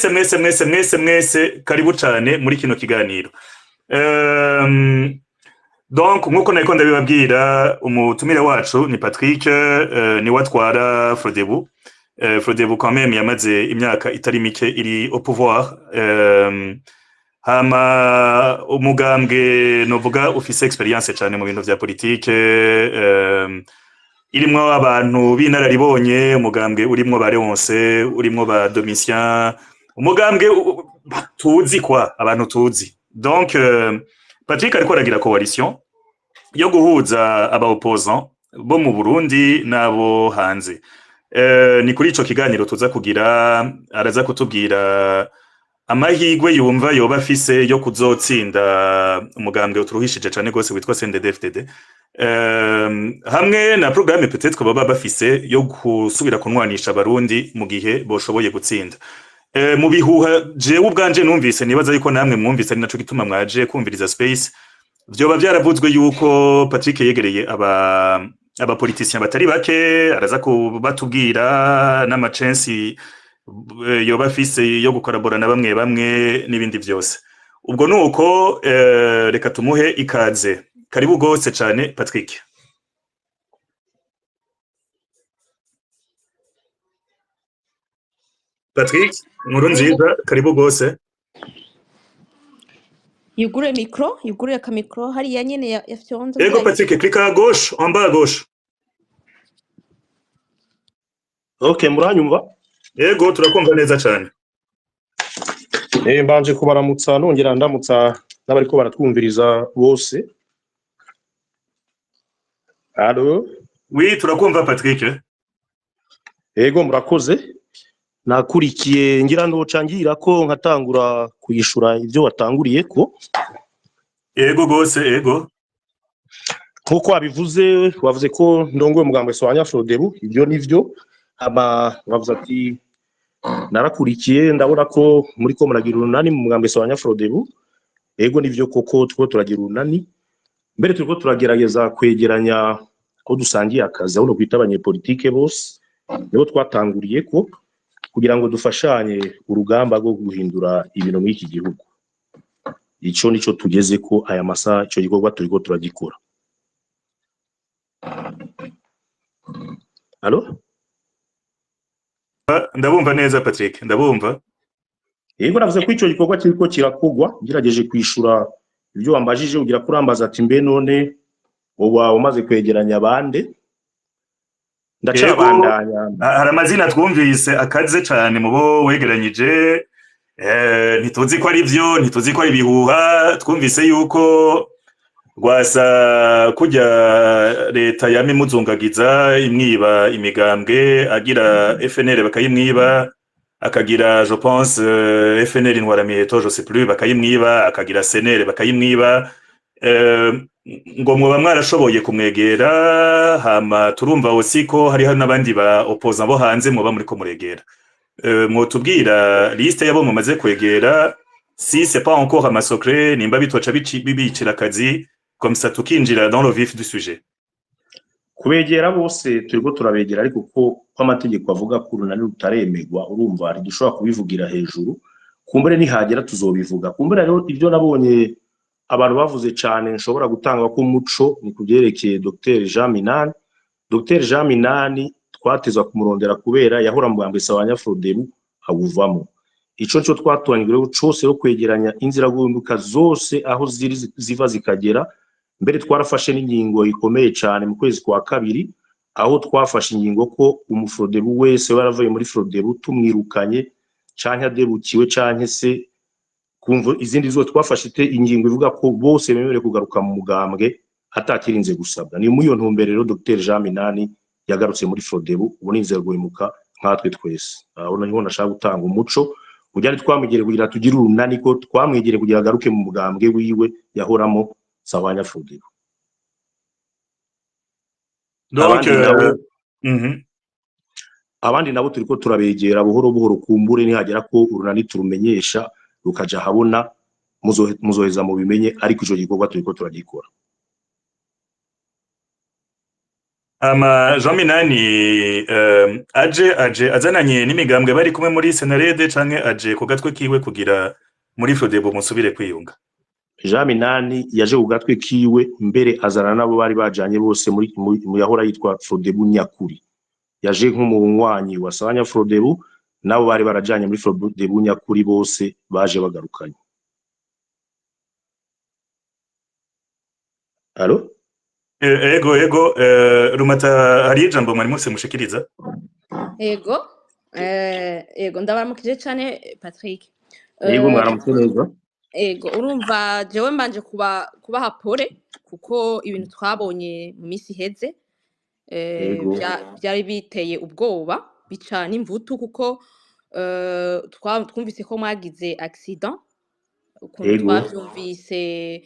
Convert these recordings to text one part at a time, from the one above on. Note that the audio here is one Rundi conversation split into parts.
Mwese mwese mwese mwese mwese, karibu cane muri kino kiganiro. Donc nkuko nariko ndabibabwira, umutumire wacu ni Patrick, niwe atwara Frodebu. Frodebu quand même yamaze imyaka itari mike iri au pouvoir. Hama umugambwe novuga ufise expérience cane mu bintu vya politike, irimwo abantu b'inararibonye, umugambwe urimwo ba Leonce, urimwo ba Domitien, umugambwe tuzi kwa abantu tuzi. Donc Patrick ariko aragira coalition yo guhuza aba opposants bo mu Burundi n'abo hanze. Ni kuri ico kiganiro tuza kugira, araza kutubwira amahigwe yumva yoba afise yo kuzotsinda umugambwe uturuhishije cane gose witwa CNDD-FDD, hamwe na programme peut-être baba bafise yo gusubira kunwanisha abarundi mu gihe boshoboye gutsinda. Mu bihuha jewe ubwanje numvise, nibaza yuko namwe mwumvise, ari naco gituma mwaje kumviriza space, vyoba vyaravuzwe yuko Patrick yegereye aba politiciens batari bake. Araza kubatubwira n'amacensi yoba afise yo gukorabora na bamwe bamwe n'ibindi vyose. Ubwo nuko reka tumuhe ikaze. Karibu gose cane, Patrick. Patrick Nkuru Nziza, karibu gose. Yugure micro, yugure aka micro hariya nyene yafyonze. Ego. Kugira. Patrick, clique à gauche, en bas à gauche. Okay, muranyumva? Ego, turakumva neza cane. Mbanje kubaramutsa, nongera ndamutsa n'abariko baratwumviriza bose. Allo? Oui, turakumva, Patrick. Ego, murakoze. Nakurikiye, ngira ndoca ngira ko nkatangura kuyishura ibyo watanguriye ko. Ego gose, ego. Nkuko wabivuze, wavuze ko ndongoye umugambwe Sawanya Frodebu, ibyo nivyo. Hama wavuze ati narakurikiye, ndabona ko muri ko muragira urunani mu mugambwe Sawanya Frodebu. Ego, nivyo koko, two turagira urunani. Mbere turiko turagerageza kwegeranya ko dusangiye akazi, aho no kwita abanyepolitike bose, nibo twatanguriye ko kugira ngo dufashanye urugamba rwo guhindura ibintu muri iki gihugu. Ico nico tugeze ko aya masaha, ico gikorwa turiko turagikora. Allo? Ndabumva neza, Patrick, ndabumva. Yego, navuze ko ico gikorwa kiriko kirakogwa. Ngerageje kwishura ibyo wambajije, ugira kurambaza ati mbe none woba umaze kwegeranya bande? Ndacabandanya. Hari amazina twumvise akaze cane mu bo wegeranyije. Ntituzi ko ari vyo, ntituzi ko ari ibihuha. Twumvise yuko Rwasa, kurya leta yama imuzungagiza, imwiba imigambwe, agira FNL bakayimwiba, akagira, je pense, FNL Intwaramiheto, je sais plus, bakayimwiba, akagira CNL bakayimwiba, ngo mwoba mwarashoboye kumwegera. Hama turumva aussi ko hariho n'abandi ba opposants bo hanze mwoba muriko muregera. Mwotubwira liste yabo mumaze kwegera, si c'est pas encore ama secret, nimba bitoca bibicira akazi, comme ça tukinjira dans le vif du sujet. Kubegera bose turiko turabegera, ariko ko amategeko avuga ko urunani rutaremerwa, urumva ntidushobora kubivugira hejuru. Kumbure nihagera tuzobivuga. Kumbure rero ibyo nabonye abantu bavuze cane nshobora gutanga ko umuco ni kubyerekeye Dr Jean Minani. Dr Jean Minani twatezwa kumurondera kubera yahora mu bwambwe Sawanya Frodebu awuvamo. Ico nico twatangiriyeho cose yo kwegeranya inziraguhinduka zose aho ziri ziva zikagera. Mbere twarafashe n'ingingo ikomeye cyane mu kwezi kwa kabiri, aho twafashe ingingo ko umufrodebu wese waravuye muri Frodebu tumwirukanye canke adebukiwe canke se kumva izindi zose, twafashe ite ingingo ivuga ko bose bemerewe kugaruka mu mugambwe atakirinze gusabwa. Ni muri iyo ntumbero rero Dr Jean Minani yagarutse muri Frodebu, ubu ni inzira guhemuka nkatwe twese. Aho niho nashaka gutanga umuco kugira twamwegere, kugira tugire urunani, ko twamwegere kugira agaruke mu mugambwe wiwe yahoramo Sawanya Frodebu. Donc Abandi nabo abandi nabo turiko turabegera buhoro buhoro. Kumbure nihagera ko urunani turumenyesha rukaja habona, muzoheza mubimenye, ariko ico gikorwa turiko turagikora. Ama Jean Minani aje azananye n'imigambwe bari kumwe muri CNARED, canke aje ku gatwe kiwe kugira muri Frodebu musubire kwiyunga? Jean Minani yaje ku gatwe kiwe, mbere azana nabo bari bajanye bose muri mu yahora yitwa Frodebu Nyakuri. Yaje nk'umunywanyi wa Sanya Frodebu, nabo bari barajanye muri Frodebu Nyakuri bose baje bagarukanye. Allo? Ego, Rumata, hari ijambo mwari mufise mushikiriza? Ego, ndabaramukije cane, Patrick. Yego, mwaramutse neza. Ego, urumva jewe mbanje kubaha pole kuko ibintu twabonye mu misi iheze byari biteye ubwoba, bica n'imvutu, kuko twumvise ko mwagize accident, ukuntu twavyumvise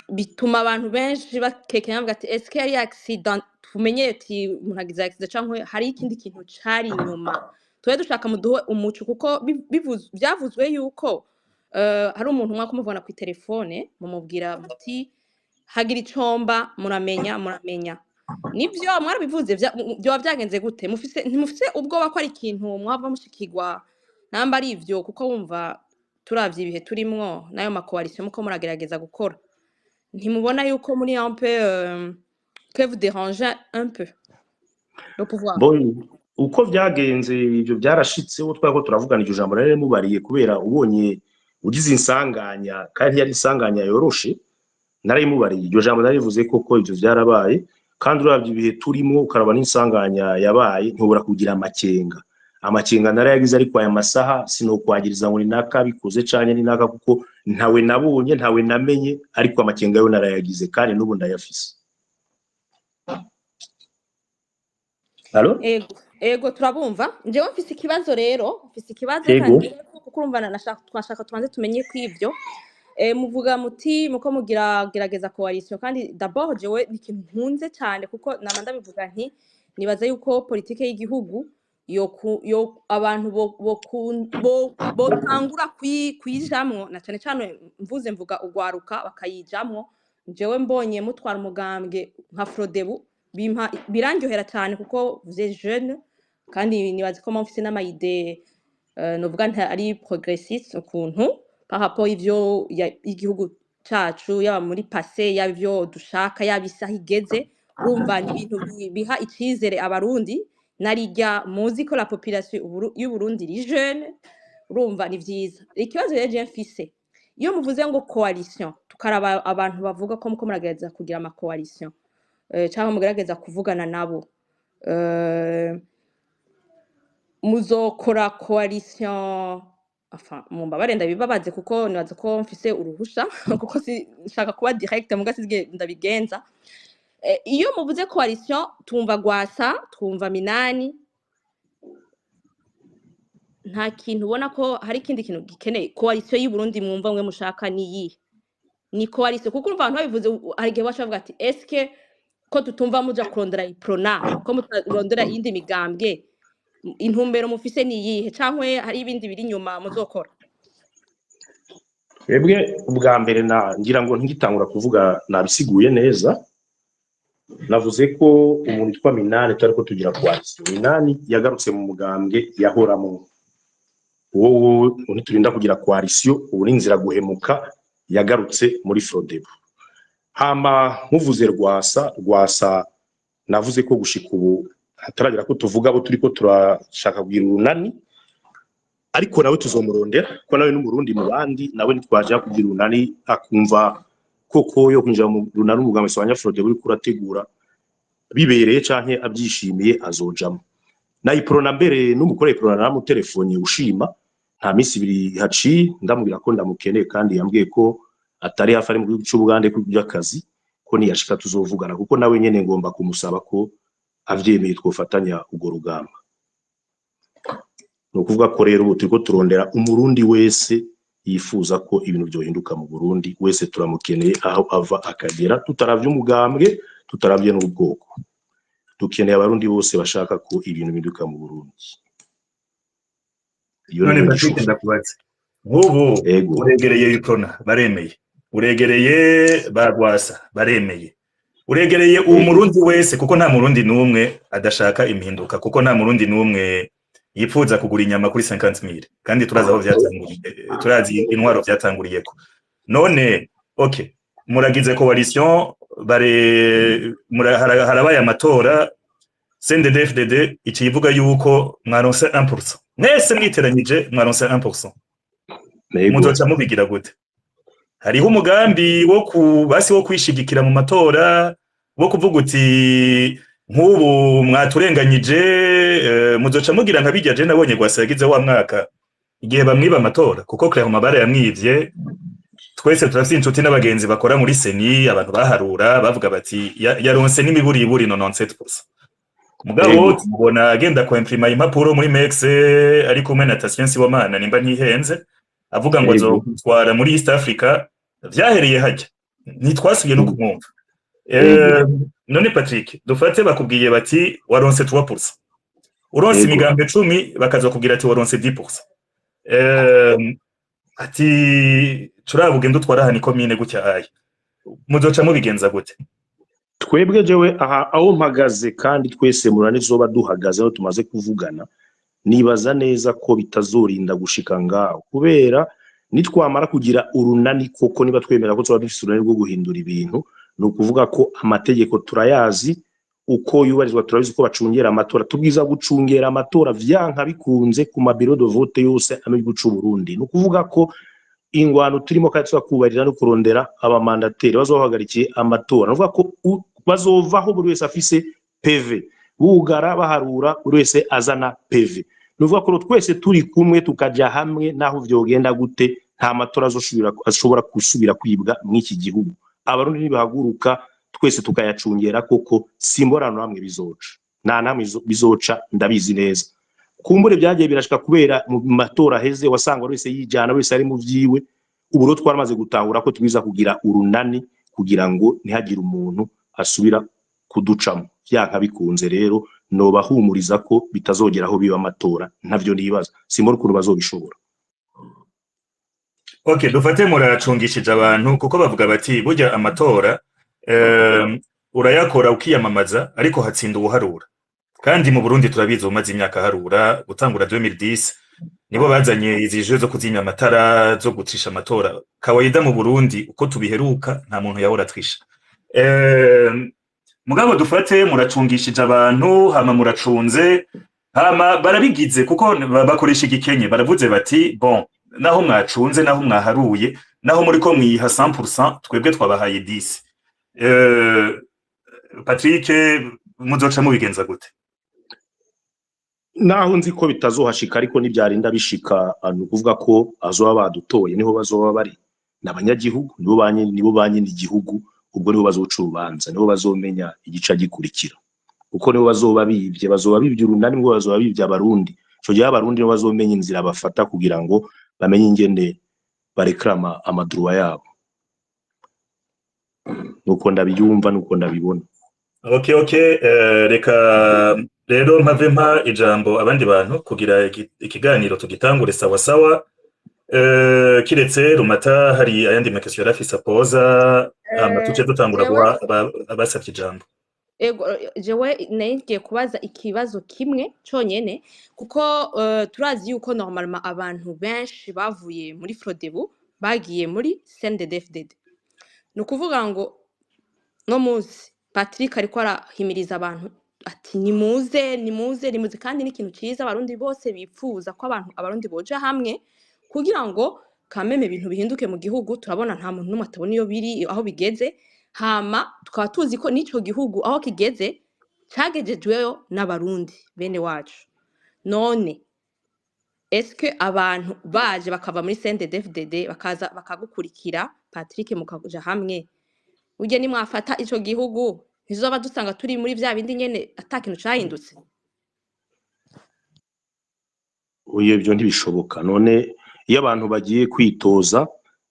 bituma abantu benshi bakekenya, bavuga ati: "Eske yari accident tumenye ati umuntu agize accident, canke hari ikindi kintu cari inyuma?" Tube dushaka muduhe umuco, kuko vyavuzwe yuko hari umuntu umwe kumuvugana ku telefone, mumubwira muti: "Hagira icomba, muramenya, muramenya." Nivyo mwarabivuze? Vyoba vyagenze gute? Mufise, ntimufise ubwoba ko ari ikintu mwava mushikirwa namba ari ivyo? Kuko wumva turavye ibihe turimwo n'ayo ma coalition muko muragerageza gukora, ntimubona yuko muri un peu que vous dérangez un peu le pouvoir? Bon, uko vyagenze, ivyo byarashitse, uwo twari ko turavugana iryo jambo rero mubariye, kubera ubonye ugize insanganya, kandi yari insanganya yoroshe, narayimubariye iryo jambo, narivuze koko ivyo vyarabaye. Kandi uravye ibihe turimo, ukaraba n'insanganya yabaye, ntubura kugira amakenga. Amakenga narayagize, ariko aya masaha sinokwagiriza ngo ni naka bikoze canke ni naka, kuko ntawe nabonye, ntawe namenye, ariko amakenga yo narayagize kandi n'ubu ndayafise. Allo? Ego, turabumva. Njyewe mfise ikibazo rero, mfise ikibazo. Ego. Kandi kuko urumva twashaka tubanze tumenye ko ivyo muvuga muti muko mugira gerageza coalition, kandi d'abord jewe ni ikintu nkunze cyane, kuko nama ndabivuga nti nibaza yuko politike y'igihugu yo abantu botangura kuyijamwo, na cane cane mvuze mvuga ugwaruka bakayijamwo. Jewe mbonye mutwara umugambwe nka Frodebu, bimpa birandyohera cyane, kuko vous êtes jeune, kandi nibaza ko mufise n'ama idées, novuga nti ari progressiste ukuntu par rapport ivyo igihugu cacu, yaba muri passé, yaba ivyo dushaka, yaba isaha igeze. Urumva ni ibintu biha icizere Abarundi, narirya muzi ko la population y'Uburundi iri jeune. Urumva ni vyiza. Ikibazo rero je mfise, iyo muvuze ngo coalition, tukaraba abantu bavuga ko muko muragerageza kugira ama coalition, cyangwa mugerageza kuvugana nabo, muzokora coalition, enfin mumbabare ndabibabaze, kuko nibaza ko mfise uruhusha, kuko si nshaka kuba direct muga sizige ndabigenza. Iyo muvuze coalition twumva Gwasa, twumva Minani. Nta kintu ubona ko hari ikindi kintu gikeneye coalition y'u Burundi? Mwumva mwe mushaka ni iyihe? Ni coalition, kuko urumva abantu babivuze, hari igihe baca bavuga ati: "Eske ko tutumva muja kurondera Iprona, ko mutarondera iyindi migambwe, intumbero mufise ni iyihe? Canke hari ibindi biri inyuma muzokora?" Twebwe ubwa mbere, na ngira ngo ntigitangura kuvuga nabisiguye neza, navuze ko umuntu witwa Minani tutari ko tugira coalition. Minani yagarutse mu mugambwe yahoramo, wowe ntiturinda kugira coalition, ubu ni inzira guhemuka, yagarutse muri Frodebu. Hama nkuvuze Rwasa, Rwasa navuze ko gushika ubu hataragera ko tuvuga abo turiko turashaka kugira urunani, ariko nawe tuzomurondera, ko nawe n'Umurundi mu bandi, nawe ntitwaje kugira urunani akumva koko yo kwinjira mu runani umugambi wa Nyafrode uri kurategura bibereye canke abyishimiye, azojamo. Na Iprona mbere, n'umukore Iprona namutelefone ushima nta minsi 2 haciye, ndamubwira ko ndamukeneye, kandi yambwiye ko atari hafi, ari mu gihugu c'Ubugande ku by'akazi, ko niyashika tuzovugana, kuko nawe nyene ngomba kumusaba ko avyemeye twofatanya urwo rugamba. Ni ukuvuga ko rero ubu turiko turondera Umurundi wese yifuza ko ibintu byohinduka mu Burundi, wese turamukeneye aho ava akagera, tutaravye umugambwe, tutaravye n'ubwoko. Dukeneye Abarundi bose bashaka ko ibintu bihinduka mu Burundi. Iyo None niyo Patrick, nyishu. ndakubatse nk'ubu, Ego. uregereye Iprona baremeye, uregereye ba Rwasa baremeye. Uregereye uwo Murundi wese, kuko nta Murundi n'umwe adashaka impinduka, kuko nta Murundi n'umwe yipfuza kugura inyama kuri 50,000, kandi turazi aho vyatanguriye, turazi intwaro vyatanguriyeko. None okay, muragize coalition, bare harabaye amatora, CNDD-FDD icivuga yuko mwaronse 1%, mwese mwiteranyije mwaronse 1%. Muzoca mubigira gute? Hariho umugambi wo ku basi wo kwishigikira mu matora, wo kuvuga uti nk'ubu mwaturenganyije, muzoca mugira nka bijya je nabonye Rwasa yagize wa mwaka igihe bamwiba amatora, kuko clairement barayamwivye. Twese turafise inshuti n'abagenzi bakora muri CENI, abantu baharura bavuga bati yaronse n'imiburiburi 97%. Mugabo tubona agenda kwimprima impapuro muri MEX ari kumwe na Tatien Sibomana, nimba ntihenze, avuga ngo azotwara muri East Africa. Vyahereye hajya, ntitwasubiye no kumwumva. None Patrick, dufate bakubwiye bati waronse 3%, uronse imigambi 10, bakazokubwira ati waronse 10%, ati turaba ugenda utwara aha ni komine gutya, aya muzoca mubigenza gute? Twebwe, jewe aha aho mpagaze, kandi twese murane tuzoba duhagaze aho tumaze kuvugana, nibaza neza ko bitazorinda gushika ngaho, kubera nitwamara kugira urunani koko, niba twemera ko tuba dufise urunani rwo guhindura ibintu, ni ukuvuga ko amategeko turayazi uko yubahirizwa, turabizi uko bacungera amatora. Tubwiza gucungera amatora vyanka bikunze ku ma bureaux de vote yose mu gihugu c'u Burundi. Ni ukuvuga ko ingwano turimo kandi tuzakubarira no kurondera aba mandataires bazohagarikiye amatora. Ni ukuvuga ko bazovaho buri wese afise PV, bugara baharura, buri wese azana PV. Ni ukuvuga ko twese turi kumwe, tukaja hamwe, naho vyogenda gute, nta matora ashobora gusubira kwibwa mw'iki gihugu. Abarundi nibahaguruka twese tukayacungera koko, simborano hamwe bizoca, nta namwe bizoca, ndabizi neza. Kumbure byagiye birashika kubera mu matora aheze wasanga buri wese yijana, wese ari mu vyiwe. Ubu rero twaramaze gutahura ko twiza kugira urunani kugira ngo ntihagire umuntu asubira kuducamo. Vyanka bikunze rero nobahumuriza ko bitazogera aho biba amatora, ntavyo nibaza, simbona ukuntu bazobishobora. Okay, dufate muracungishije abantu, kuko bavuga bati burya amatora urayakora ukiyamamaza, ariko hatsinda uwuharura. Kandi mu Burundi turabizi, umaze imyaka harura gutangura 2010, nibo bazanye izi jeux zo kuzimya amatara, zo gucisha amatora. Kawaida mu Burundi uko tubiheruka, nta muntu yahora atwisha. Mugabo dufate muracungishije abantu, hama muracunze, hama barabigize, kuko bakoresha igikenye, baravuze bati bon, naho mwacunze, naho mwaharuye, naho muriko mwiha 100%, twebwe twabahaye 10. Patrick, muzoca mubigenza gute? Naho nzi ko bitazohashika, ariko nibyarinda bishika, ni ukuvuga ko azoba badutoye, niho bazoba bari, ni abanyagihugu, nibo ba nyene igihugu. Ubwo nibo bazoca urubanza, nibo bazomenya igica gikurikira, kuko nibo bazoba bivye, bazoba bivye urunani, nibo bazoba bivye Abarundi. Ico gihe Abarundi nibo bazomenya inzira bafata kugira ngo bamenye ingene bareklama ama droits yabo. Nuko ndabyumva, nuko ndabibona. Okay, reka rero mpave mpa ijambo abandi bantu kugira ikiganiro tugitangure sawa sawa. Kiretse Rumata hari ayandi ma questions yari afise apoza, hama tuce dutangura Jewe guha abasavye ijambo. Ego, jewe nari ngiye kubaza ikibazo kimwe conyene, kuko turazi yuko normalement abantu benshi bavuye muri Frodebu bagiye muri CNDD-FDD. Ni ukuvuga ngo no munsi Patrick ariko arahimiriza abantu ati nimuze, nimuze, nimuze, kandi n'ikintu ciza Abarundi bose bipfuza ko abantu Abarundi boja hamwe kugira ngo kameme ibintu bihinduke mu gihugu. Turabona nta muntu n'umwe atabona iyo biri aho bigeze, hama tukaba tuzi ko n'ico gihugu aho kigeze cagejejweyo n'Abarundi bene wacu. None est-ce que abantu baje bakava muri CNDD-FDD bakaza bakagukurikira Patrick, mukaja hamwe, burya nimwafata ico gihugu, ntizoba dusanga turi muri vya bindi nyene, ata kintu cahindutse? Oya, ibyo ntibishoboka. None iyo abantu bagiye kwitoza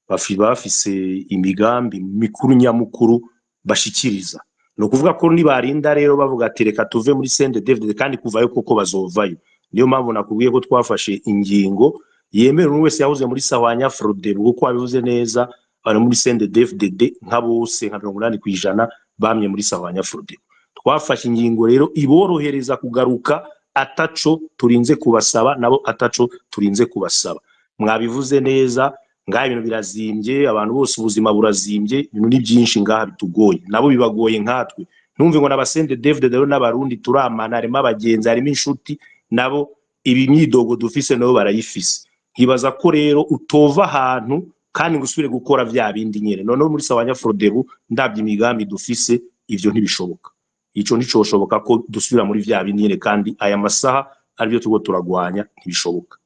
bafise imigambi mikuru nyamukuru bashikiriza. Ni ukuvuga ko nibarinda rero bavuga ati reka tuve muri CNDD-FDD, kandi kuvayo koko bazovayo. Niyo mpamvu nakubwiye ko twafashe ingingo yemera umuntu wese yahoze muri Sahwanya Frodebu, kuko wabivuze neza, bari muri CNDD-FDD nka bose, nka 80% Bamye muri Sahwanya Frodebu. Twafashe ingingo rero iborohereza kugaruka ataco turinze kubasaba, nabo ataco turinze kubasaba. Mwabivuze neza, ngaha ibintu birazimbye, abantu bose ubuzima burazimbye, ibintu ni byinshi ngaha bitugoye, nabo bibagoye nkatwe. Ntumve ngo n'aba CNDD-FDD rero n'Abarundi turamana, harimo abagenzi, harimo inshuti, nabo ibi myidogo dufise nabo barayifise. Nkibaza ko rero utova ahantu kandi ngo usubire gukora vya bindi nyene. Noneho muri Sahwanya Frodebu, ndabye imigambi dufise, ivyo ntibishoboka. Ico nticoshoboka ko dusubira muri vya bindi nyene, kandi aya masaha aribyo turiko turagwanya, ntibishoboka.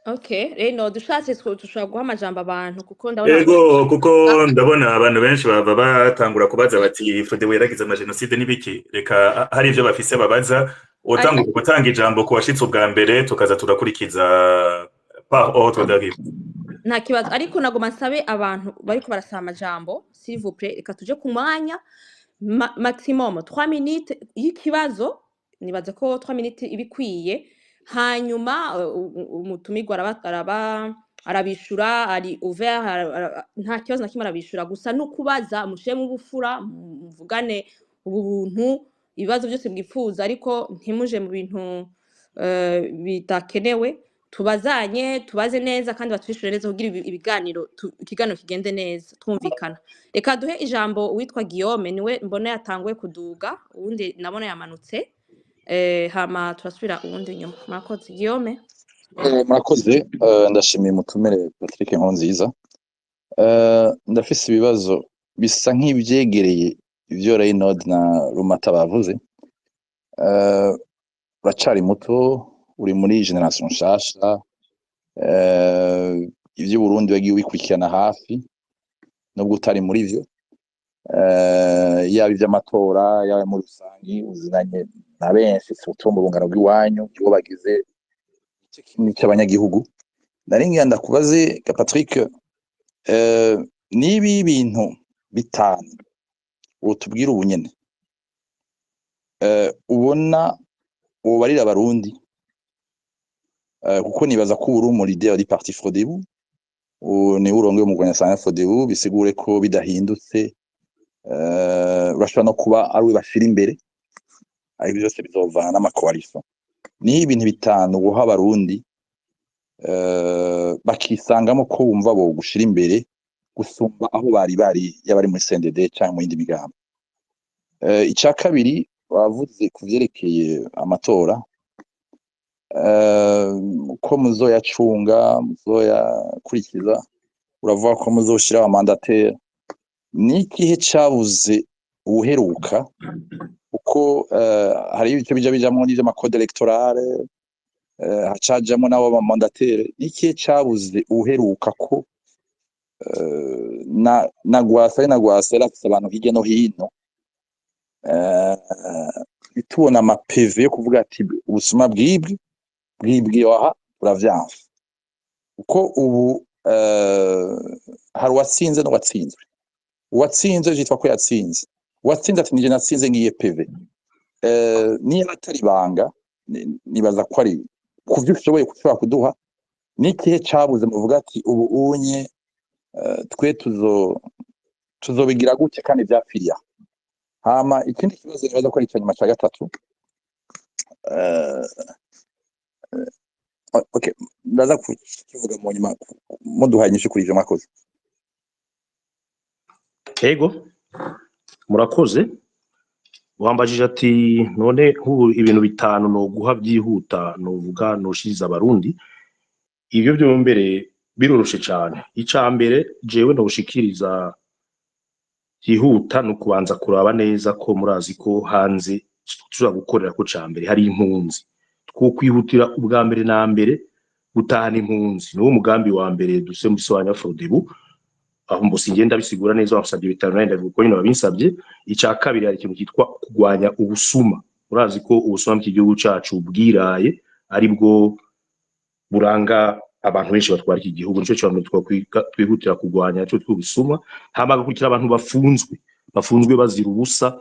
Okay, rero dushatse dushobora guha amajambo abantu, kuko ndabona Ego, kuko ndabona abantu benshi bava batangura kubaza bati Frodebu yaragize amajenoside n'ibiki. Reka hari ivyo bafise babaza. Utangura gutanga ijambo ku washitse ubwa mbere, tukaza turakurikiza par ordre d'arrivée. Nta kibazo, ariko nagoma nsabe abantu bariko barasaba amajambo, s'il vous plaît, reka tuje ku mwanya maximum 3 minutes y'ikibazo. Nibaza ko 3 minutes ibikwiye, hanyuma umutumirwa araba arabishura, ari ouvert, nta kibazo na kimwe, arabishura. Gusa nukubaza mushiremo ubufura, muvugane ubuntu, ibibazo byose mwipfuza, ariko ntimuje mu bintu bidakenewe. Tubazanye, tubaze neza kandi batwishure neza kugira ibiganiro ikiganiro kigende neza, twumvikana. Reka duhe ijambo uwitwa Guillaume, niwe mbona yatanguye kuduga, uwundi nabona yamanutse, hama turasubira uwundi nyuma. Murakoze, Guillaume. Murakoze. Ndashimiye umutumire Patrick Nkurunziza. Ndafise ibibazo bisa nk'ivyegereye ivyo Reynold na Rumata bavuze. Uracari muto, uri muri génération nshasha, ivy'Uburundi wagiye ubikurikirana hafi nubwo utari muri vyo, yaba ivy'amatora, yaba muri rusangi, uzinanye na benshi, surtout mu rungano rw'iwanyu, nibo bagize igice kinini c'abanyagihugu. Nari ngira ndakubaze ga Patrick, niba ibintu bitanu wotubwira ubu nyene, ubona wobarira Abarundi, kuko nibaza ko uri umu leader du parti Frodebu, niwe urongoye umugwi wa Frodebu, bisigure ko bidahindutse, urashobora no kuba ari we bashira imbere, ariko vyose bizovana n'ama coalition. Ni ibintu bitanu woha Abarundi, bakisangamo ko wumva bogushira imbere gusumba aho bari bari, yaba ari muri CNDD canke mu yindi migambi. Ica kabiri, bavuze ku vyerekeye amatora, ko muzoyacunga, muzoyakurikiza, uravuga ko muzoshiraho aba mandataire. Ni ikihe cabuze uwuheruka? Kuko hari ibice bija bijamwo n'ivy'ama code électoral, hacajamwo n'abo ba mandataire. Ni ikihe cabuze uwuheruka, ko na Rwasa ari na Rwasa yari afise abantu hirya no hino, tubona ama PV yo kuvuga ati ubusuma bwibwe bwibwiwe aha, buravyanse? Kuko ubu hari uwatsinze n'uwatsinzwe. Uwatsinze vyitwa ko yatsinze, uwatsinze ati nije natsinze, ngiye PV. Niba atari ibanga, nibaza ko ari kuvyo ushoboye ushobora kuduha, n'ikihe cabuze muvuga ati ubu unye, twe tuzobigira gutya kandi vyapfiriye aho? Hama ikindi kibazo nibaza ko ari ica nyuma, ca gatatu, okay, ndaza kukivuga mu nyuma muduhaye inyishu kuri ivyo. Mwakoze. Ego, murakoze. Wambajije ati none nk'ubu ibintu bitanu noguha byihuta, novuga noshiriza Abarundi. Ibyo byo mbere biroroshe cyane. Ica mbere jewe nobushikiriza byihuta ni ukubanza kuraba neza ko murazi ko hanze tushobora gukorera ko ca mbere hari impunzi. Twokwihutira ubwa mbere na mbere gutahana impunzi, niwo mugambi wa mbere dufise muri Sahwanya Frodebu. Aho mbose ngenda bisigura neza, wasabye bitanu, nari ndabivuga uko nyine babinsabye. Icya kabiri, hari ikintu cyitwa kurwanya ubusuma. Urazi ko ubusuma mu gihugu cacu bwiraye, ari bwo buranga abantu benshi batwara iki gihugu. Nico cyane twihutira kurwanya cyo tw'ubusuma. Hama hagakurikira abantu bafunzwe bazira ubusa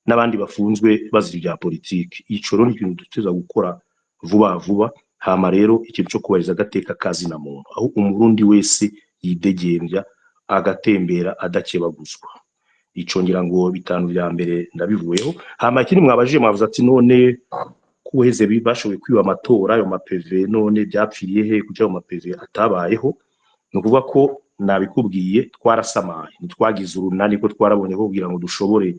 n'abandi bafunzwe bazira ibya politiki. Ico rero ni ikintu duteza gukora vuba vuba. Hama rero ikintu cyo kubahiriza agateka kazina muntu, aho Umurundi wese yidegembya, agatembera adakebaguzwa. Ico ngira ngo bitanu vya mbere ndabivuyeho. Hama ikindi mwabajije, mwavuze ati none kuheze bashoboye kwiba amatora, ayo ma PV none byapfiriye he kugira ayo ma PV atabayeho? Ni ukuvuga ko nabikubwiye, twarasamaye, ntitwagize urunani, ko twarabonye ko kugira ngo dushobore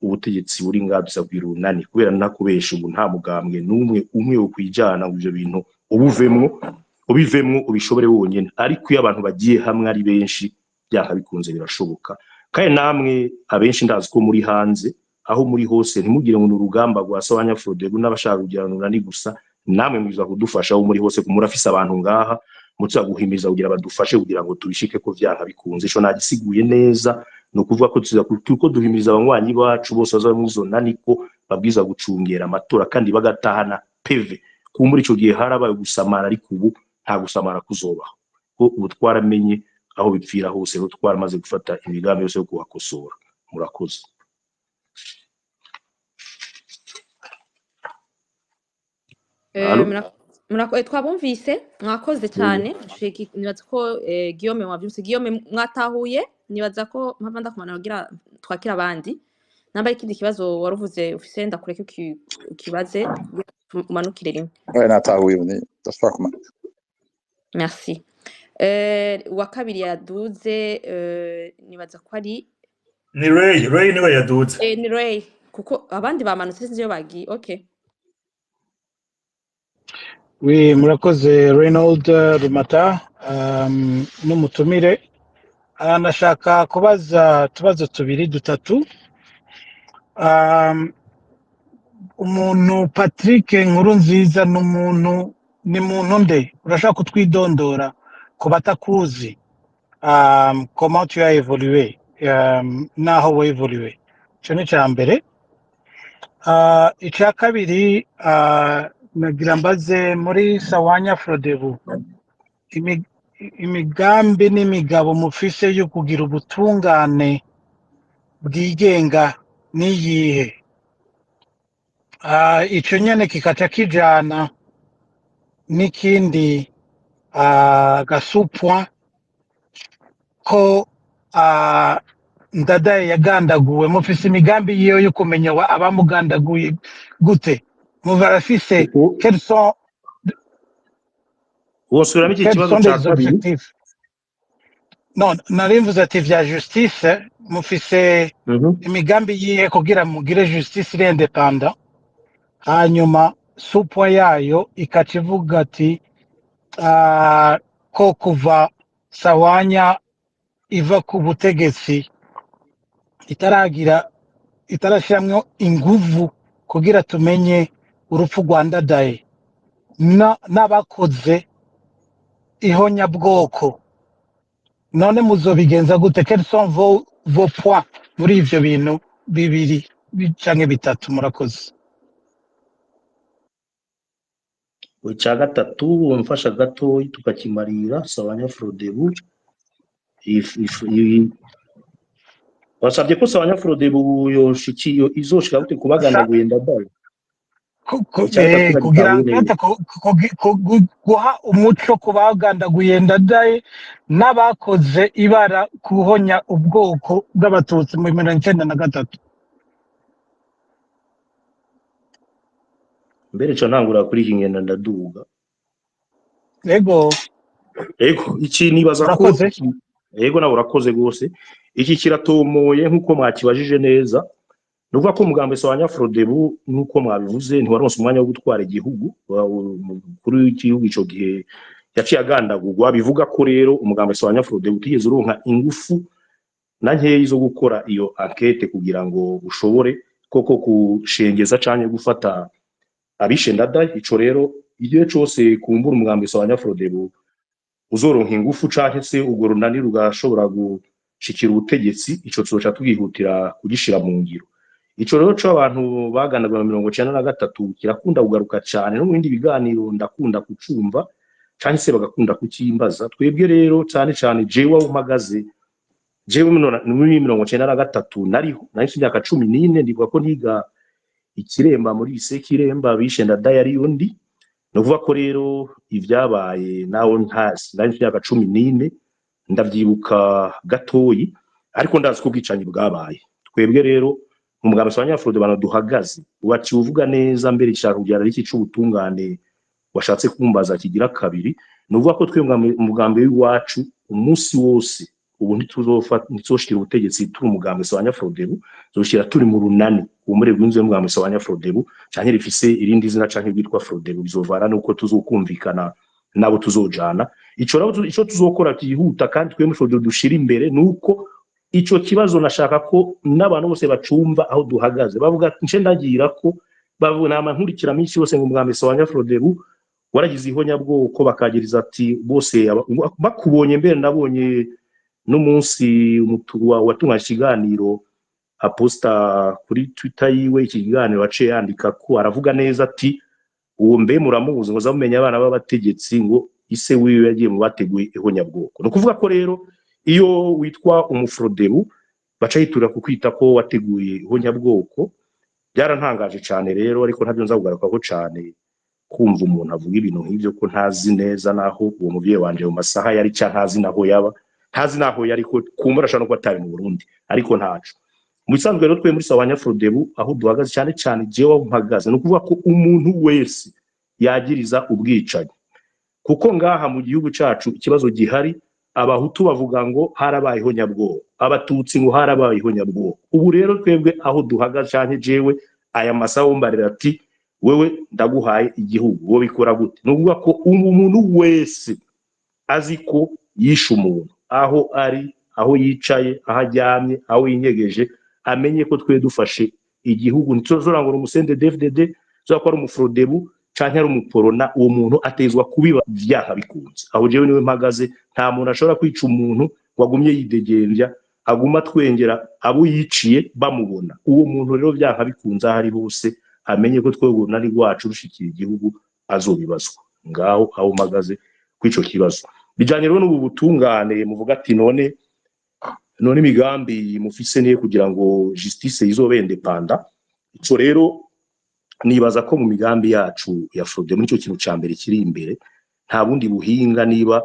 ubutegetsi buri ngaha dusabwira urunani. Kubera ntakubesha, ubu nta mugambwe n'umwe umwe wokwijana ngo ivyo bintu ubuvemwo, ubivemwo, ubishobore wonyene. Ariko iyo abantu bagiye hamwe ari benshi, byanka bikunze birashoboka. Kandi namwe abenshi ndazi ko muri hanze, aho muri hose, ntimugire ngo ni urugamba rwa Sawanya Frodebu n'abashaka kugira urunani gusa. Namwe mwiza kudufasha aho muri hose, murafise abantu ngaha muza guhimiza kugira badufashe kugira ngo tubishike ko vyanka bikunze. Ico nagisiguye neza. Ni ukuvuga ko tuza turiko duhimiriza abanywanyi bacu bose baza muri izo nani ko babwiza gucungera amatora kandi bagatahana PV. Kumbura ico gihe harabaye gusamara, ariko ubu nta gusamara kuzobaho, ko ubu twaramenye aho bipfira hose. Rero twaramaze gufata imigambi yose yo kuhakosora. Murakoze. Allo? Twabumvise, mwakoze cyane. Nibaza ko Guillaume wavyumvise. Guillaume, mwatahuye? Nibaza ko mpava ndakumana kugira twakira abandi. Namba ikindi kibazo waruvuze ufise, ndakureke ukibaze, umanukire rimwe. Oya, natahuye, ubu ndashobora kumanuka. Merci. Uwa kabiri yaduze, nibaza ko ari Ni Ray, Ray niwe yaduze. Ni Ray, kuko abandi bamanutse, sinzi iyo bagiye. Okay. Oui, murakoze Reynold Rumata n'umutumire. Nashaka kubaza utubazo tubiri dutatu. Umuntu Patrick Nkurunziza ni umuntu, ni muntu nde? Urashaka kutwidondora ku batakuzi? Comment tu as évolué, naho wevolué? Ico ni ica mbere. Ica kabiri, nagira mbaze muri Sawanya Frodebu imigambi n'imigabo mufise yo kugira ubutungane bwigenga niyihe? Ico nyene kikaca kijana n'ikindi gasupwa ko Ndadaye yagandaguwe. Mufise imigambi yiyo yo kumenya abamugandaguye gute? Mubarafise? Quels sont Wosubiramo iki quels kibazo sont ca les kabiri? objectifs? Non, nari mvuze ati vya justice, mufise imigambi yihe kugira mugire justice iri indépendant? Hanyuma sous-point yayo ikaca ivuga ati ko kuva Sawanya iva ku butegetsi itaragira, itarashiramwo inguvu kugira tumenye urupfu rwa Ndadaye n'abakoze ihonyabwoko. None muzobigenza gute? Quels sont vos points muri ivyo bintu bibiri canke bitatu? Murakoze. Icya gatatu mfasha gatoyi tukakimarira. Sawanya Frodebu wasabye ko Sawanya Frodebu yoshikiyo izoshika gute kubagandaguye Ndadaye? Icya gatatu Kugira nagitahuye neza. enquête, guha umuco ku bagandaguye Ndadaye n'abakoze ibara kuhonya ubwoko bw'Abatutsi mu 93. Mbere co ntangura kuri iki, ngenda ndaduga. Ego. Ego, iki nibaza ko Urakoze. Ego, nawe urakoze rwose. Iki kiratomoye nk'uko mwakibajije neza. Ni ukuvuga ko umugambi Sawanya Frodebu, nk'uko mwabivuze, ntiwaronse umwanya wo gutwara igihugu. Umukuru w'igihugu ico gihe yaciye agandagurwa. Bivuga ko rero umugambi Sawanya Frodebu utigeze uronka ingufu na nkeyi zo gukora iyo enquête kugira ngo ushobore koko kushengeza canke gufata abishe Ndadaye. Ico rero igihe cose kumbura umugambi Sawanya Frodebu uzoronka ingufu canke se urwo runani rugashobora gushikira ubutegetsi, ico tuzoca tugihutira kugishira mu ngiro. Ico rero co abantu baganaga mu 93 kirakunda kugaruka cane no mu bindi biganiro, ndakunda kucumva canke se bagakunda kukimbaza. Twebwe rero cane cane jewe aho mpagaze, jewe muri 93 nariho, nari mfise imyaka 14. Ndibuka ko niga Ikiremba muri lycée Kiremba, bishe Ndadaye ariyo ndi. Ni ukuvuga ko rero ivyabaye naho ntasi, nari mfise imyaka 14, ndavyibuka gatoyi. Ariko ndazi ko ubwicanyi bwabaye. Twebwe rero mu mugambi wa Frodebu abantu duhagaze, waciye uvuga neza mbere ishaka kugira iki c'ubutungane washatse kumbaza kigira kabiri. Ni ukuvuga ko twebwe mu mugambi w'iwacu, umunsi wose ubu ntituzoshikira ubutegetsi turi umugambi wa Frodebu, tuzoshikira turi mu runani umure rw'inzu y'umugambi wa Frodebu canke rifise irindi zina canke rwitwa Frodebu, bizovana nuko tuzokumvikana nabo tuzojana. Ico rero, ico tuzokora kihuta kandi twebwe muri Frodebu dushira imbere, nuko ico kibazo nashaka ko n'abantu bose bacumva aho duhagaze. Bavuga nce ndagira ko bavuga nama nkurikira minsi yose ngo umugambi wa Frodebu waragize ihonyabwoko, bakagiriza ati bose bakubonye. Mbere nabonye n'umunsi watunganya ikiganiro aposta kuri Twitter yiwe iki kiganiro, aciye yandika ko aravuga neza ati: "Uwo mbe muramuzi?" Ngo zamumenya abana b'abategetsi, ngo ise wiwe yagiye mu bateguye ihonyabwoko. Ni ukuvuga ko rero iyo witwa umufrodebu baca yiturira ku kwita ko wateguye ihonyabwoko. Byarantangaje cyane rero, ariko ntabyo nza kugarukaho cyane, kumva umuntu avuga ibintu nk'ibyo ko ntazi neza naho uwo muvyeyi wanje mu masaha yari, cya ntazi naho yaba, ntazi naho yari, ko kumbura ashobora no kuba atari mu Burundi, ariko ntaco. Mu bisanzwe rero twe muri Sawanya Frodebu aho duhagaze, cyane cyane jewe aho mpagaze, ni ukuvuga ko umuntu wese yagiriza ubwicanyi, kuko ngaha mu gihugu cacu ikibazo gihari, Abahutu bavuga ngo harabayeho nyabwoko, Abatutsi ngo harabayeho nyabwoko. Ubu rero twebwe aho duhagaze, canke jewe aya masaha wumbarira ati: "Wewe ndaguhaye igihugu, wowe bikora gute?" Ni ukuvuga ko umuntu wese azi ko yishe umuntu, aho ari, aho yicaye, aho aryamye, aho yinyegeje, amenye ko twe dufashe igihugu, ntituzora ngo ni umu CNDD-FDD, ko ari umufrodebu canke ari umuporona, uwo muntu atezwa kubiba vyanka bikunze. Aho jewe niwe mpagaze. Nta muntu ashobora kwica umuntu ngo agumye yidegembya, aguma atwengera abo yiciye bamubona. Uwo muntu rero vyanka bikunze, aho ari hose, amenye ko twebwe urunani rwacu rushikira igihugu azobibazwa. Ngaho aho mpagaze kw'ico kibazo. Bijanye rero n'ubu butungane, muvuga ati none imigambi mufise niyo kugira ngo justice izobe indépendante. Ico rero nibaza ko mu migambi yacu ya Frode, muri ico kintu ca mbere kiri imbere, nta bundi buhinga. Niba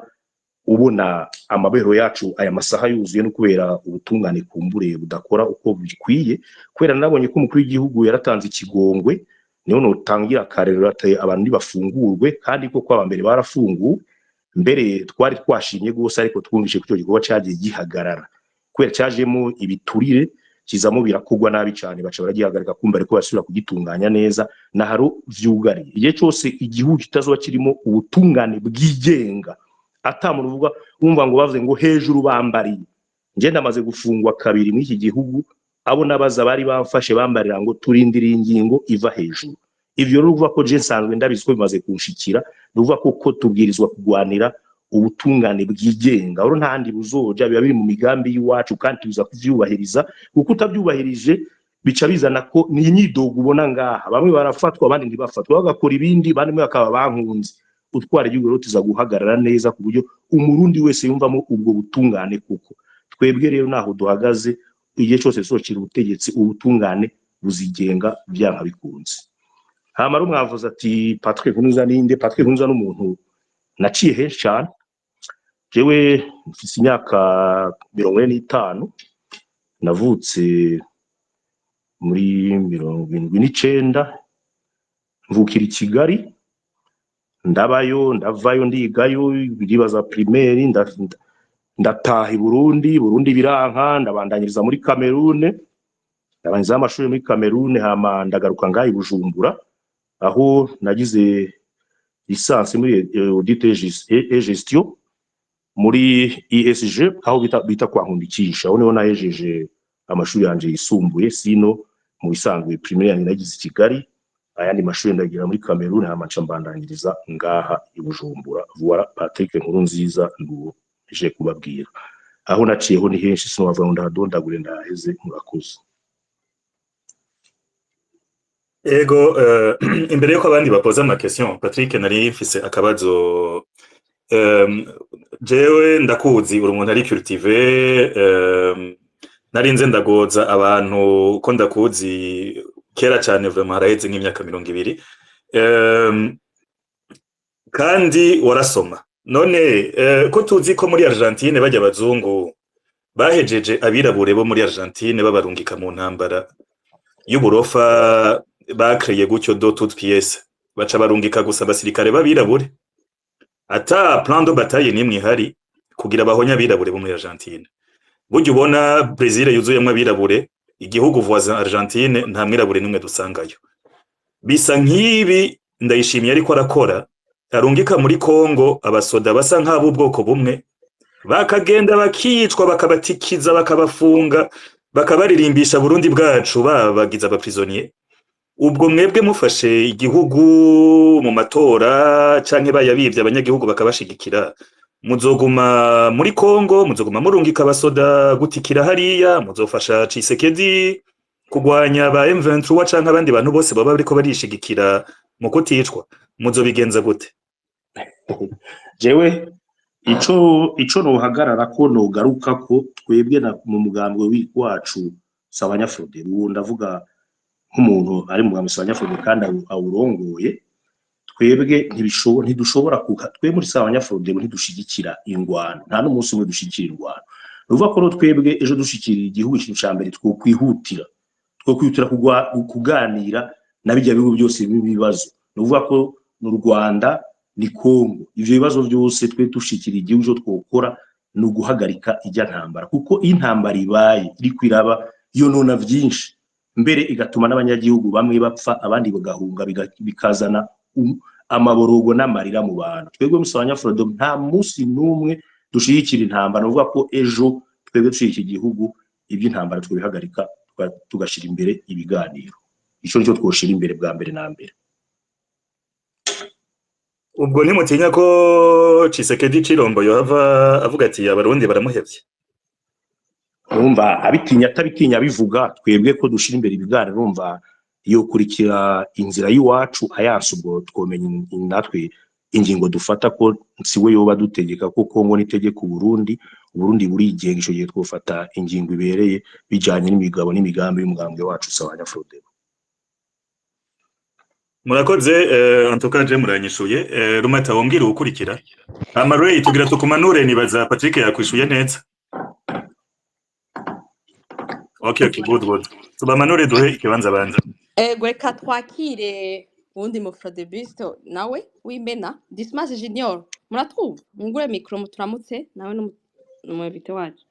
ubona amabero yacu aya masaha yuzuye, no kubera ubutungane kumbure budakora uko bikwiye, kubera nabonye ko umukuru w'igihugu yaratanze ikigongwe, niho notangira akarero ati abantu ntibafungurwe, kandi koko abambere barafunguwe. Mbere twari twashimye gose, ariko twumvise ko ico gikorwa cagiye gihagarara kubera cajemo ibiturire, kizamo birakugwa nabi cyane, baca baragihagarika. Kumva ariko basubira kugitunganya neza naharo vyugariye. Igihe cyose igihugu kitazoba kirimo ubutungane bwigenga, ata muntu uvuga, wumva ngo bavuze ngo hejuru bambariye. Nje ndamaze gufungwa kabiri muri iki gihugu, abo nabaza bari bamfashe bambarira ngo turindiriye ingingo iva hejuru. Ivyo rero uvuga ko je nsanzwe ndabizi ko bimaze kunshikira. Ni ukuvuga ko tubwirizwa kugwanira ubutungane bwigenga. Rero nta handi buzoja, biba biri mu migambi y'iwacu kandi tuza kuvyubahiriza, kuko utavyubahirije bica bizana ko ni imyidogo ubona ngaha, bamwe barafatwa, abandi ntibafatwa, bagakora ibindi, abandi bakaba bankunze utwara igihugu. Rero tuza guhagarara neza ku buryo Umurundi wese yumvamo ubwo butungane, kuko twebwe rero naho duhagaze, igihe cyose tuzokira ubutegetsi, ubutungane buzigenga byanka bikunze. Hama rero mwavuze ati: "Patrick Nkurunziza ninde?" Patrick Nkurunziza n'umuntu naciye henshi cyane. Jewe mfise imyaka 45, navutse muri 79, mvukira i Kigali, ndabayo, ndavayo, ndigayo, ndibaza primaire, ndataha i Burundi, Burundi biranka, ndabandanyiriza muri Cameroon, ndabangiza amashuri muri Cameroon, hama ndagaruka ngaha i Bujumbura, aho nagize licence muri audit et gestion muri ISG, aho bita kwa Nkundikisha. Aho niho nahejeje amashuri yanje yisumbuye. Sino mu bisanzwe primaire yanjye nagize i Kigali, ayandi mashuri ndagira muri Cameroon, hama nca mbandanyiriza ngaha i Bujumbura. Voilà, Patrick Nkurunziza nduwo je kubabwira. Aho naciyeho ni henshi, sinobavuga ngo ndahadondagure ndaheze. Murakoze. Ego, imbere yuko abandi bapoza ama question, Patrick, nari mfise akabazo. Jewe ndakuzi, uri umuntu ari cultivé. Narinze ndagoza abantu ko ndakuzi kera cane, vraiment haraheze nk'imyaka 20. Kandi warasoma. None ko tuzi ko muri Argentine bajya abazungu Bahejeje abirabure bo muri Argentine babarungika mu ntambara y'uburofa bakreye gutyo de toutes pièces, baca barungika gusa abasirikare b'abirabure ata plan de bataille nimwe ihari kugira bahonye abirabure bo muri Argentine. Burya ubona Brazil yuzuyemwo abirabure, igihugu voisin Argentine nta mwirabure nimwe dusangayo. Bisa nk'ibi Ndayishimiye ariko arakora, arungika muri Congo abasoda basa nk'ab'ubwoko bumwe, bakagenda bakicwa, bakabatikiza, bakabafunga, bakabaririmbisha Burundi bwacu babagize aba prisonniers. Ubwo mwebwe mufashe igihugu mu matora canke bayabivye abanyagihugu bakabashigikira, muzoguma muri Congo, muzoguma murungika abasoda gutikira hariya, muzofasha Tshisekedi kugwanya ba M23 canke abandi bantu bose baba bariko barishigikira mu kuticwa? Muzobigenza gute? Jewe ico nohagarara ko nogaruka ko twebwe mu mugambwe wacu Sawanya Frodebu, ndavuga nk'umuntu ari mu mugambwe Sawanya Frodebu kandi awurongoye, twebwe ntidushobora kuka twe muri Sawanya Frodebu ntidushigikira ingwano, nta n'umunsi umwe dushigikira ingwano. Ni ukuvuga ko rero twebwe ejo dushikiriye igihugu, ikintu ca mbere twokwihutira kuganira na bijya bihugu byose b'ibibazo, ni ukuvuga ko mu Rwanda ni Kongo, ivyo bibazo byose twe dushikiriye igihugu, cyo twokora ni uguhagarika ijya ntambara, kuko iyo intambara ibaye iriko iraba yonona vyinshi, mbere igatuma n'abanyagihugu bamwe bapfa, abandi bagahunga, bikazana amaborogo n'amarira mu bantu. Twebwe Musabanya Frodo nta munsi n'umwe dushigikira intambara. Ni ukuvuga ko ejo twebwe dushigikira igihugu, iby'intambara twobihagarika, tugashira imbere ibiganiro. Ico nico twoshira imbere bwa mbere na mbere. Ubwo ntimutinya ko Tshisekedi Chilombo yohava avuga ati abarundi baramuhevye? Urumva, abitinya atabitinya bivuga, twebwe ko dushira imbere ibiganiro, urumva yokurikira inzira y'iwacu ayanse, ubwo twomenya natwe ingingo dufata, ko siwe yoba dutegeka, ko Kongo nitegeka Uburundi, Uburundi burigenga. Ico gihe twofata ingingo ibereye bijanye n'imigabo n'imigambi y'umugambwe wacu Sawanya Frodebu. Murakoze, en tout cas je muranyishuye. Rumata, wombwira uwukurikira. Hama Ray, tugira tukumanure, nibaza Patrick yakwishuye neza. Okay, good good. Tubamanure duhe ikibanza abanza. Ego, reka twakire uwundi mufrodebiste nawe w'imena, Dismas Junior. Muratwumva? Mwungure micro muturamutse, nawe n'umu invité wacu.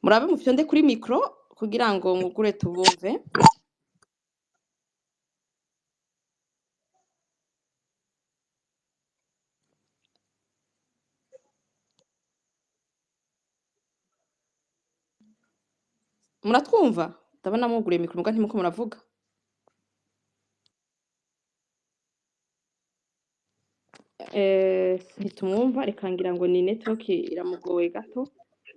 Murabe mufyonde kuri micro kugira ngo mwugure tubumve. Muratwumva? Ndabona mwuguriye micro muga ntimuko muravuga. Ntitumwumva, reka ngira ngo ni network iramugoye gato.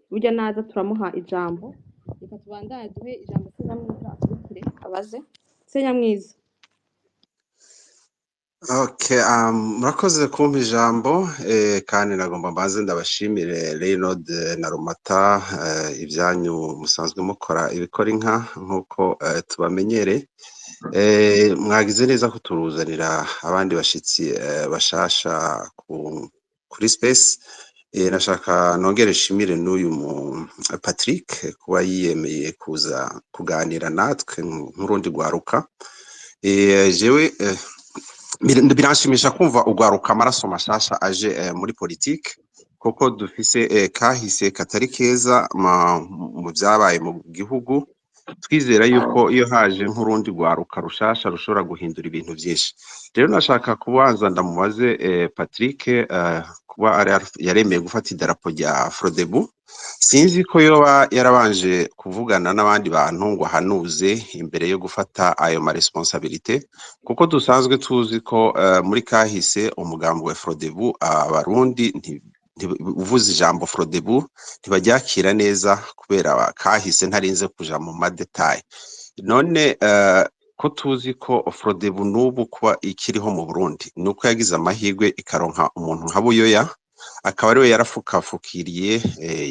Burya naza turamuha ijambo. Reka tubandanye duhe ijambo Senyamwiza akurikire abaze. Senyamwiza. Okay, murakoze kumpa ijambo, kandi nagomba mbanze ndabashimire Reynold na Rumata, ibyanyu musanzwe mukora ibikora inka nk'uko tubamenyere. Mwagize neza kuturuzanira abandi bashitsi bashasha kuri space. Nashaka nongere nshimire n'uyu mu Patrick kuba yiyemeye kuza kuganira natwe nk'urundi rwaruka. Jewe biranshimisha kumva ugwaruka amaraso mashasha aje muri politike, kuko dufise kahise katari keza mu vyabaye mu gihugu. Twizera yuko iyo haje nk'urundi rwaruka rushasha rushobora guhindura ibintu vyinshi. Rero nashaka kubanza ndamubaze Patrick, kuba yaremeye gufata idarapo rya Frodebu, sinzi ko yoba yarabanje kuvugana n'abandi bantu ngo ahanuze imbere yo gufata ayo ma responsabilité, kuko dusanzwe tuzi ko muri kahise umugambi wa Frodebu abarundi uvuze ijambo Frodebu ntibaryakira neza kubera kahise, ntarinze kuja mu ma détails. None ko tuzi ko Frodebu n'ubu kuba ikiriho mu Burundi nuko yagize amahirwe ikaronka umuntu nka Buyoya, akaba ariwe yarafukafukiriye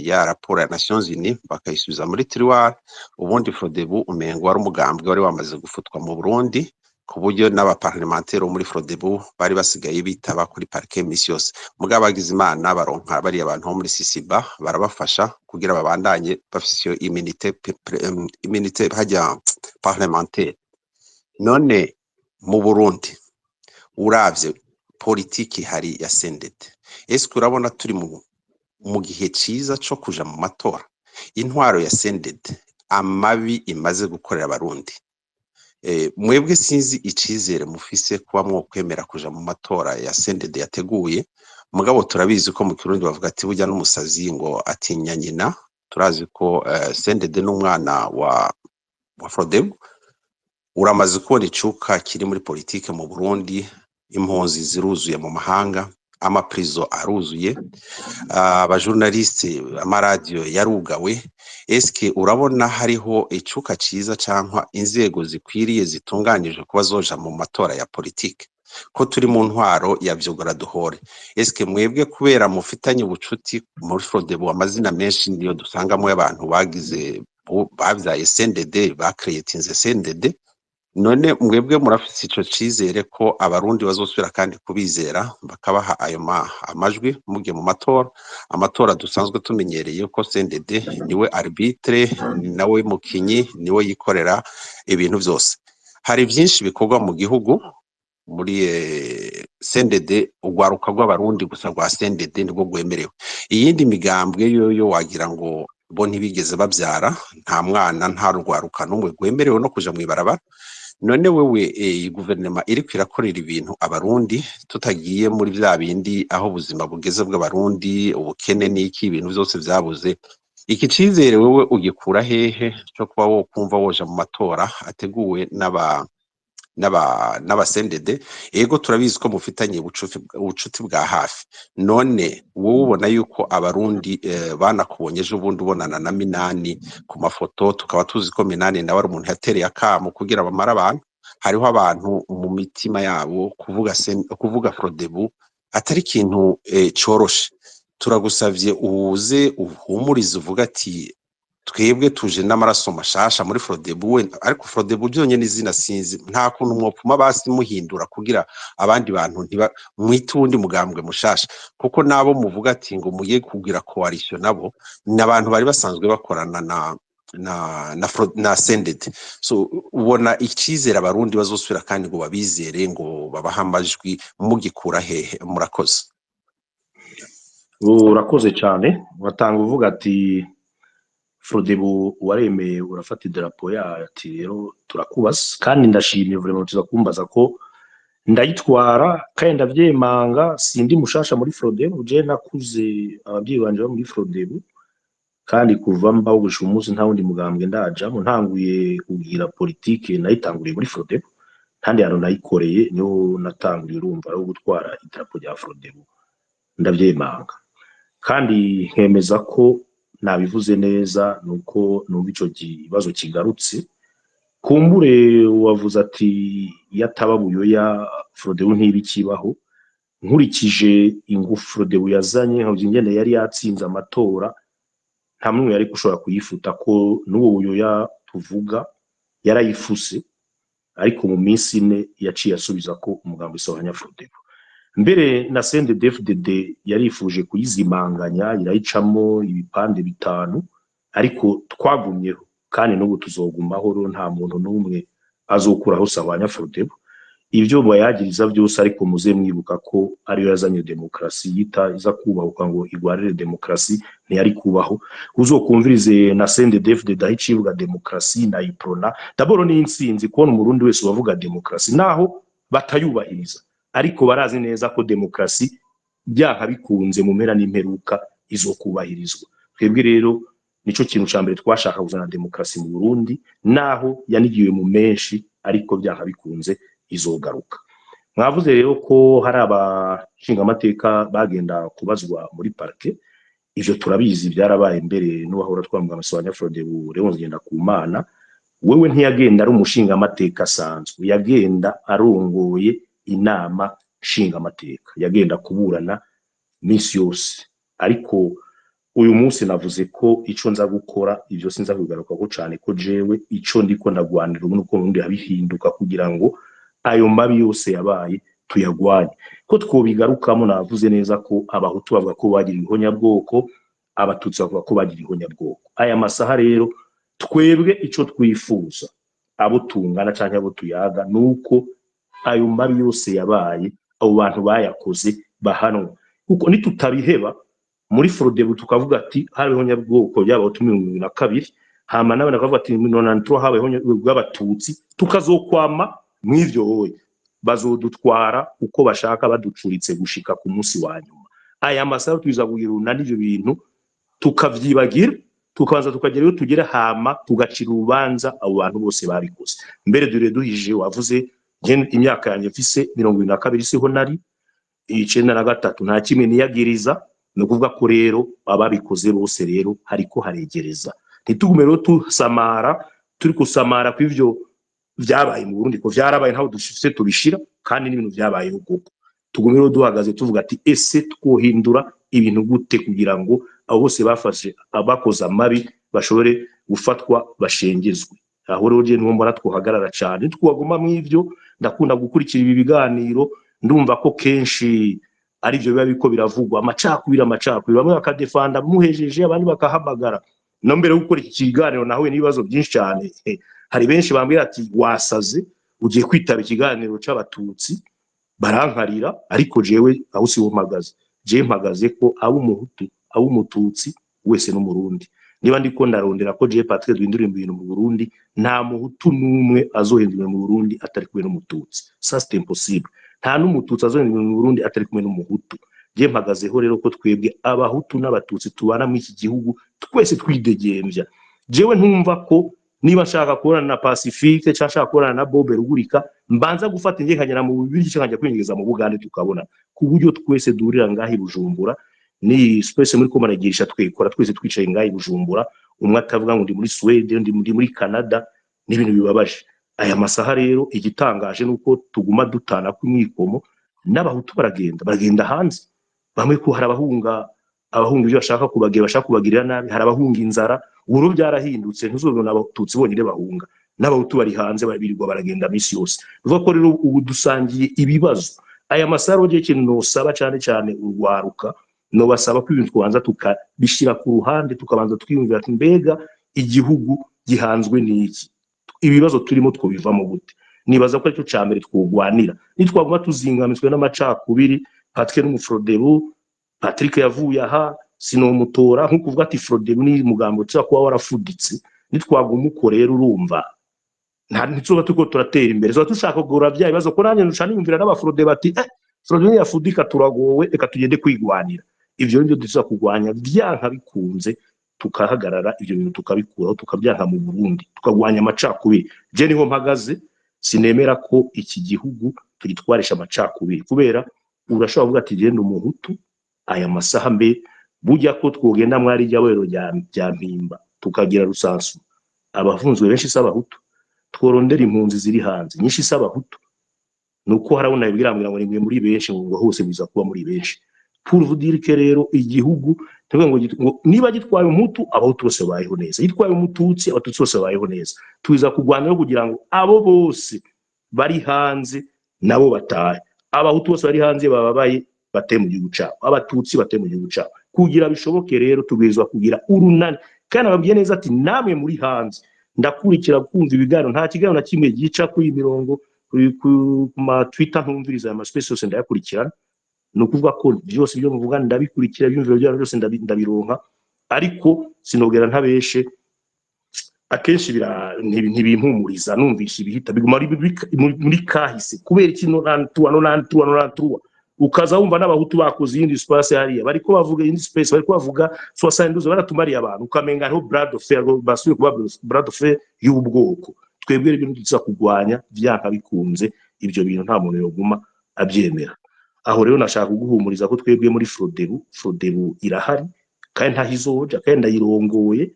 ya raporo ya Nations Unies bakayisubiza muri tiroir, ubundi Frodebu umengo wari umugambwe wari wamaze gufutwa mu Burundi. Ku buryo n'abaparlementaire bo muri Frodebu bari basigaye bitaba kuri parquet misi yose. Mugabo bagize Imana baronka bariya bantu bo muri Sisiba barabafasha kugira babandanye bafise iyo immunité, immunité hajya parlementaire. None mu Burundi, uravye politiki hari ya CNDD, ese urabona turi mu gihe ciza co kuja mu matora? Intwaro ya CNDD, amabi imaze gukorera Abarundi, mwebwe sinzi icizere mufise kuba mwokwemera kuja mu matora ya CNDD yateguye. Mugabo turabizi ko mu Kirundi bavuga ati: "Burya n'umusazi ngo atinya nyina." Turazi ko CNDD n'umwana wa Frodebu. Uramaze kubona icuka kiri muri politike mu Burundi: impunzi ziruzuye mu mahanga, amaprizo aruzuye, abajournaliste, amaradiyo yarugawe. Eske urabona hariho icuka ciza cankwa inzego zikwiriye zitunganije kuba zoja mu matora ya politike, ko turi mu ntwaro ya vyugora duhore? Eske mwebwe, kubera mufitanye ubucuti muri Frodebu, amazina menshi niyo dusangamo y'abantu bagize bavyaye CNDD, bakreatinze CNDD, none mwebwe murafise ico cizere ko Abarundi bazosubira kandi kubizera bakabaha ayo amajwi mugiye mu matora? Amatora dusanzwe tumenyereye ko CNDD niwe arbitre, ni nawe mukinyi, niwe yikorera ibintu vyose. Hari vyinshi bikorwa mu gihugu muri CNDD. Urwaruka rw'Abarundi gusa rwa CNDD nibwo rwemerewe. Iyindi migambwe yoyo wagira ngo bo ntibigeze bavyara, nta mwana, nta rwaruka n'umwe rwemerewe no kuja mw'ibarabara. None wewe, iyi guverinoma iriko irakorera ibintu Abarundi, tutagiye muri vya bindi aho ubuzima bugeze bw'Abarundi, ubukene n'iki, ibintu vyose vyabuze, iki cizere wewe ugikura hehe co kuba wokumva woja mu matora ateguwe n'aba CNDD? Ego, turabizi ko mufitanye ubucuti bwa hafi. None wowe ubona yuko Abarundi banakubonye ejo bundi ubonana na Minani ku mafoto, tukaba tuzi ko Minani nawe ari umuntu yatereye akamo kugira bamare abantu. Hariho abantu mu mitima yabo kuvuga Frodebu atari ikintu coroshe. Turagusavye uze uhumurize, uvuga ati: "Twebwe tuje n'amaraso mashasha muri Frodebu." We ariko Frodebu byonyene izina sinzi, nta kuntu mwopfuma basi muhindura kugira abandi bantu ntiba mwite uwundi mugambwe mushasha, kuko nabo muvuga ati ngo mugiye kugira coalition nabo ni abantu bari basanzwe bakorana na CNDD. So ubona icizere Abarundi bazosubira kandi ngo babizere, ngo babahe amajwi, mugikura hehe? Murakoze. Urakoze cyane. Watanga uvuga ati Frodebu waremeye urafata idarapo yayo, ati rero turakubaza. Kandi ndashimye vraiment tuza kumbaza ko ndayitwara kandi ndavyemanga. Sindi mushasha muri Frodebu. Je nakuze ababyeyi banje bo muri Frodebu, kandi kuva mbaho gushika umunsi nta wundi mugambwe ndajamo. Ntanguye kugira politike nayitanguriye muri Frodebu, kandi hantu nayikoreye niho natanguriye. Urumva ari gutwara idarapo rya Frodebu, ndavyemanga kandi nkemeza ko nabivuze neza. Nuko numva ico kibazo kigarutse, kumbure wavuze ati iyo ataba Buyoya Frodebu ntibikibaho. Nkurikije ingufu Frodebu yazanye, nkavuze ingene yari yatsinze amatora, nta n'umwe yari gushobora kuyifuta, ko n'uwo Buyoya tuvuga yarayifuse, ariko mu minsi 4 yaciye asubiza ko umugambi Isabanya Frodebu. Mbere na CNDD-FDD yarifuje kuyizimanganya, irayicamo ibipande bitanu, ariko twagumyeho kandi n'ubu tuzogumaho. Rero nta muntu n'umwe azokuraho Sabanya Frodebu, ibyo bayagiriza byose. Ariko muze mwibuka ko ariyo yazanye demokarasi. Yita iza kubahuka ngo igwarire demokarasi, ntiyari kubaho. Uzokumvirize na CNDD-FDD aho icivuga demokarasi na Uprona. D'abord ni intsinzi kubona Umurundi wese wavuga demokarasi, naho batayubahiriza, ariko barazi neza ko demokarasi byanka bikunze mu mpera n'imperuka izokubahirizwa. Twebwe rero nico kintu ca mbere twashaka kuzana, demokarasi mu Burundi, naho yanigiwe mu menshi, ariko byanka bikunze izogaruka. Mwavuze rero ko hari abashingamateka bagenda kubazwa muri parquet. Ivyo turabizi, byarabaye. Mbere n'uwahora twambwa amasabanya Frodebu, Leonce Ngendakumana, wewe ntiyagenda ari umushingamateka asanzwe, yagenda arongoye inama nshingamateka, yagenda kuburana misi yose. Ariko uyu munsi navuze ko ico nza gukora, ivyo sinza kubigarukako cane, ko jewe ico ndiko ndagwanira ubu nuko Burundi habihinduka kugira ngo Ayo mabi yose yabaye tuyagwanye, ko twobigarukamo. Navuze neza ko Abahutu bavuga ko bagira ihonyabwoko, Abatutsi bavuga ko bagira ihonyabwoko. Aya masaha rero, twebwe ico twifuza, abo tungana canke abo tuyaga, nuko ayo mabi yose yabaye, abo bantu bayakoze bahanwa, kuko nitutabiheba muri Frodebu tukavuga ati habayeho nyabwoko y'Abahutu 72, hama nawe nakavuga ati 93 habayeho bw'Abatutsi, tukazokwama mw'ivyo hoye, bazodutwara uko bashaka, baducuritse gushika ku munsi wa nyuma. Aya masaha twiza kugira urunani, ivyo bintu tukavyibagira, tukabanza tukagera iyo tugera, hama tugacira urubanza abo bantu bose babikoze. Mbere dure duhije wavuze, nje imyaka yanjye mfise 22, siho nari 93, nta kimwe niyagiriza. Ni ukuvuga ko rero ababikoze bose rero hariko haregereza. Ntitugume rero tusamara, turi gusamara kw'ivyo vyabaye mu Burundi, ko vyarabaye, ntaho dufise tubishira, kandi n'ibintu vyabayeho koko. Tugume rero duhagaze tuvuga ati: ese twohindura ibintu gute kugira ngo abo bose bafashe, abakoze amabi bashobore gufatwa, bashengezwe? Aho rero je niho mbona twohagarara cane, twaguma mw'ivyo. Ndakunda gukurikira ibi biganiro, ndumva ko kenshi arivyo biba biriko biravugwa, amacakubiri, amacakubiri, bamwe bakadefanda muhejeje, abandi bakahamagara. No mbere yo gukora iki kiganiro nahuye n'ibibazo byinshi cyane. Hari benshi bambwira ati: "Wasaze, ugiye kwitaba ikiganiro c'Abatutsi?" Barankarira, ariko jewe aho siho mpagaze. Jewe mpagaze ko abo Umuhutu, abo Umututsi wese n'Umurundi. Niba ndiko ndarondera ko jewe Patrick duhindura ibintu mu Burundi, nta Muhutu n'umwe azohindura mu Burundi atari kumwe n'Umututsi, ça c'est impossible. Nta n'Umututsi azohindura mu Burundi atari kumwe n'Umuhutu. Je mpagazeho rero ko twebwe Abahutu n'Abatutsi tubana muri iki gihugu twese twidegemvya. Jewe ntumva ko niba nshaka kubonana na Pacifique cyangwa nshaka kubonana na Bob Rugurika, mbanza gufata indege nkagera mu Bubirigi cyangwa nkajya kwinjiza mu Bugande, tukabona ku buryo twese duhurira ngaha i Bujumbura. Ni space muri ko maragirisha, twikora twese twicaye ngaha i Bujumbura, umwe atavuga ngo ndi muri Sweden, ndi muri Canada. N'ibintu bibabaje. Aya masaha rero, igitangaje nuko tuguma dutana kw'imyikomo, n'Abahutu baragenda, baragenda hanze bamwe, ko hari abahunga ibyo bashaka kubagira, bashaka kubagirira nabi, hari abahunga inzara. Ubu byarahindutse, ntuzobona Abatutsi bonyine bahunga, n'Abahutu bari hanze birirwa baragenda misi yose. Bivuga ko rero ubu dusangiye ibibazo. Aya masaha rero, ikintu nosaba cyane cyane urwaruka, nobasaba ko ibintu tubanza tukabishyira ku ruhande, tukabanza twiyumvira ati: mbega igihugu gihanzwe n'iki? Ibibazo turimo twobivamo gute? Nibaza ko aricyo cya mbere twogwanira. Nitwaguma tuzingamitswe n'amacakubiri, Patrick n'umufrodebu, Patrick yavuye aha sinomutora, nko kuvuga ati Frodebu ni umugambo ushobora kuba warafuditse. Nitwaguma uko rero, urumva nta ntituba turiko turatera imbere, tuba dushaka kugura bya bibazo. Ko nanjye nca niyumvira n'abafrode bati: "Frode niyafudika turagowe, reka tugende kwigwanira." Ivyo nivyo dushobora kurwanya vyanka bikunze, tukahagarara, ivyo bintu tukabikuraho, tukabyanka mu Burundi, tukagwanya amacakubiri. Je niho mpagaze, sinemera ko iki gihugu tugitwarisha amacakubiri, kubera urashobora kuvuga ati: "Genda Umuhutu." Aya masaha mbe burya ko twogenda mwari rya wero rya Mpimba, tukagira rusansu, abafunzwe benshi si Abahutu? Tworondera impunzi ziri hanze nyinshi, si Abahutu? Nuko harabona bibwira ngo nimwe muri benshi, ngo hose biza kuba muri benshi. Pour vous dire que rero igihugu tuvuga ngo niba gitwaye Umuhutu, Abahutu bose babayeho neza, gitwaye Umututsi, Abatutsi bose babayeho neza. Tuza kurwana no kugira ngo abo bose bari hanze nabo batahe, Abahutu bose bari hanze bababaye bate mu gihugu cabo, Abatutsi bate mu gihugu cabo. Kugira bishoboke rero, tubwirizwa kugira urunani. Kandi ababwiye neza ati: namwe muri hanze, ndakurikira kumva ibiganiro, nta kiganiro na kimwe gica kuri iyi mirongo ku ma Twitter ntumviriza. Aya ma space yose ndayakurikirana. Ni ukuvuga ko byose ibyo muvuga ndabikurikira, ibyumviro byanyu byose ndabironka, ariko sinogera ntabeshe, akenshi ntibimpumuriza. Numvisha ibihita biguma ari muri kahise. Kubera iki 93, 93, 93, ukaza wumva n'Abahutu bakoze iyindi space hariya, bariko bavuga iyindi space, bariko bavuga 72, baratumariye abantu, ukamenga hariho bras de fer, basubiye kuba bras de fer y'ubwoko. Twebwe rero ibintu tuza kurwanya vyanka bikunze, ibyo bintu nta muntu yoguma abyemera. Aho rero nashaka kuguhumuriza ko twebwe muri Frodebu, Frodebu irahari kandi ntaho izoja, kandi ndayirongoye.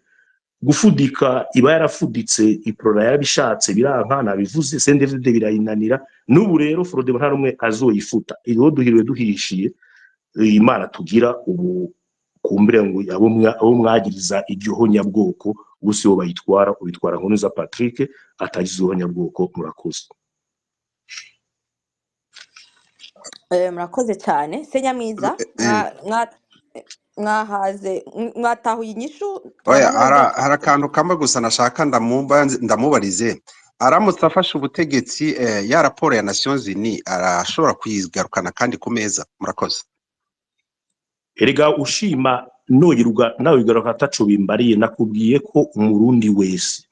Gufudika iba yarafuditse, Iprona yarabishatse biranka, nabivuze, CNDD birayinanira. N'ubu rero Frodebu nta rumwe azoyifuta. Iriho duhiriwe duhishiye Imana tugira ubu kumbure ngo abo mwagiriza iryo honyabwoko ubu sibo bayitwara, ubitwara Nkunuza Patrick atagize ihonyabwoko. Murakoze. Murakoze cyane Senyamwiza. Mwahaze, mwatahuye inyishu Oya, tubona neza. Hari akantu kamwe gusa nashaka ndamubarize. Aramutse afashe ubutegetsi, ya raporo ya Nations Unies arashobora kuyigarukana kandi ku meza? Murakoze. Erega ushima noyiruga nawe igaruka ataco bimbariye. Nakubwiye ko umurundi wese,